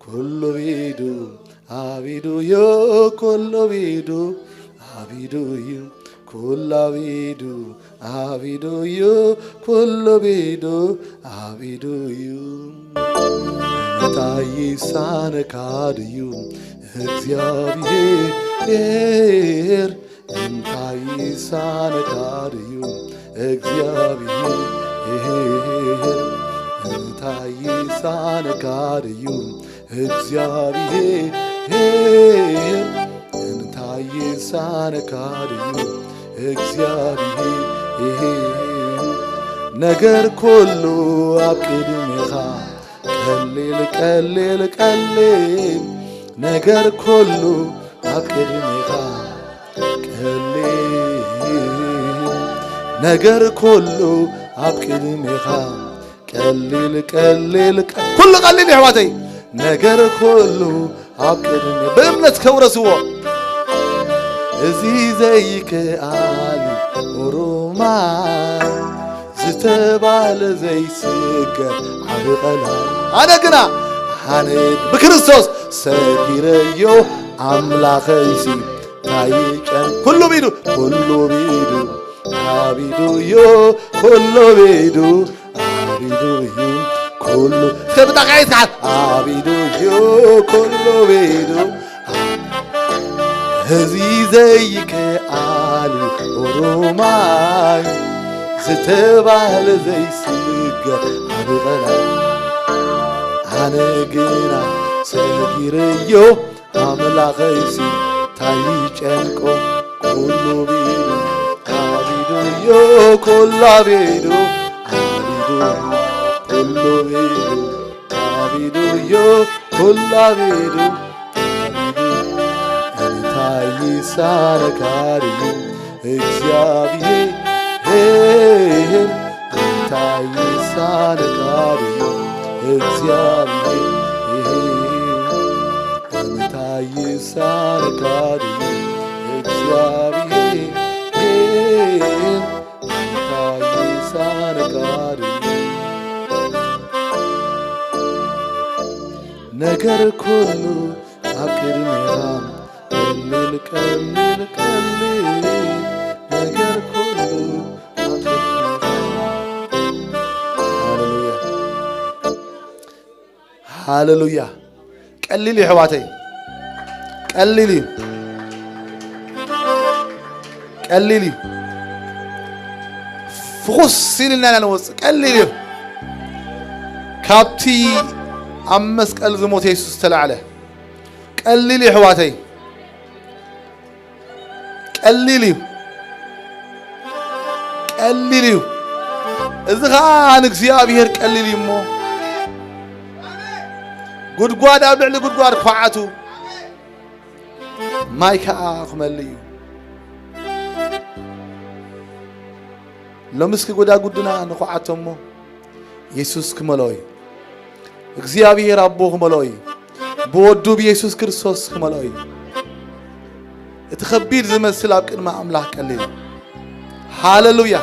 ኩሉ ቢዱ ኣቢዱዮ ኩሉ ቢዱ ኣቢዱዩ ኩሉ ኣቢዱ ኣቢዱዩ ኩሉ ቢዱ ኣቢዱዩ እንታይ ይሳነካ ድዩ እግዚኣብሔር እንታይ ይሳነካ ድዩ እግዚኣብሔር እንታይ ይሳነካ ድዩ እግዚኣብሔር እንታይ ይሳነካ ድዩ እግዚኣብሔር ነገር ኩሉ ኣብ ቅድሜኻ ቀሊል ቀሊል ቀሊል ነገር ኩሉ ኣብ ቅድሜኻ ቀሊል ነገር ኩሉ ኣብ ቅድሜኻ ቀሊል ቀሊል ቀ- ኩሉ ቀሊል የሕዋተይ ነገር ኩሉ ኣብ ቅድሚ ብእምነት ከውረስዎ እዚ ዘይከኣል ኦሮማ ዝተባለ ዘይስገር ዓቢ ቐላ ኣነ ግና ሓነ ብክርስቶስ ሰጊረዮ ኣምላኸይሲ ታይጨን ኩሉ ቢዱ ኩሉ ቢዱ ኣቢዱዮ ኩሉ ቢዱ ኣቢዱዩ ኩሉ ከብጣቃይት ካል ኣቢዱዩ ኩሉ ቢዱ እዚ ዘይከኣል ኦሮማይ ዝተባህለ ዘይስገር ዓቢ ቐላይ ኣነ ግና ሰጊረዮ ኣምላኸይሲ ታይጨንቆ ኩሉ ቢዱ ኣቢዱዮ ኩሉ ኣቢዱ ኣቢዱ ኩሉ ቢዱ ኣቢዱዮ ኩሉ ኣቢዱ እንታይ ይሳነካ ድዩ እግዚኣብሔር? እንታይ ይሳነካ ድዩ እግዚኣብሔር? እንታይ ይሳነካ ድዩ እግዚኣብሔር? እንታይ ይሳነካ ድዩ? ነገር ኩሉ ኣብ ቅድሜኻ ቀሊል፣ ቀሊል፣ ቀሊል። ነገር ኩሉ ኣብ ቅድሜኻ። ሃሌሉያ፣ ሃሌሉያ። ቀሊል እዩ ኣሕዋተይ፣ ቀሊል እዩ፣ ቀሊል እዩ። ፍኹስ ኢልና ኢና ንወፅእ። ቀሊል እዩ። ካብቲ ኣብ መስቀል ዝሞተ የሱስ ዝተላዕለ ቀሊል እዩ ኣሕዋተይ፣ ቀሊል እዩ፣ ቀሊል እዩ። እዚ ኸዓ ንእግዚኣብሔር ቀሊል እዩ እሞ፣ ጉድጓድ ኣብ ልዕሊ ጉድጓድ ኳዓቱ፣ ማይ ከኣ ክመልእ እዩ። ሎምስኪ ጎዳጉድና ንኹዓቶ እሞ፣ የሱስ ክመልኦ እዩ። እግዚኣብሔር ኣቦ ክመልኦ እዩ። ብወዱ ብየሱስ ክርስቶስ ክመልኦ እዩ። እቲ ከቢድ ዝመስል ኣብ ቅድሚ ኣምላኽ ቀሊል እዩ። ሃሌሉያ።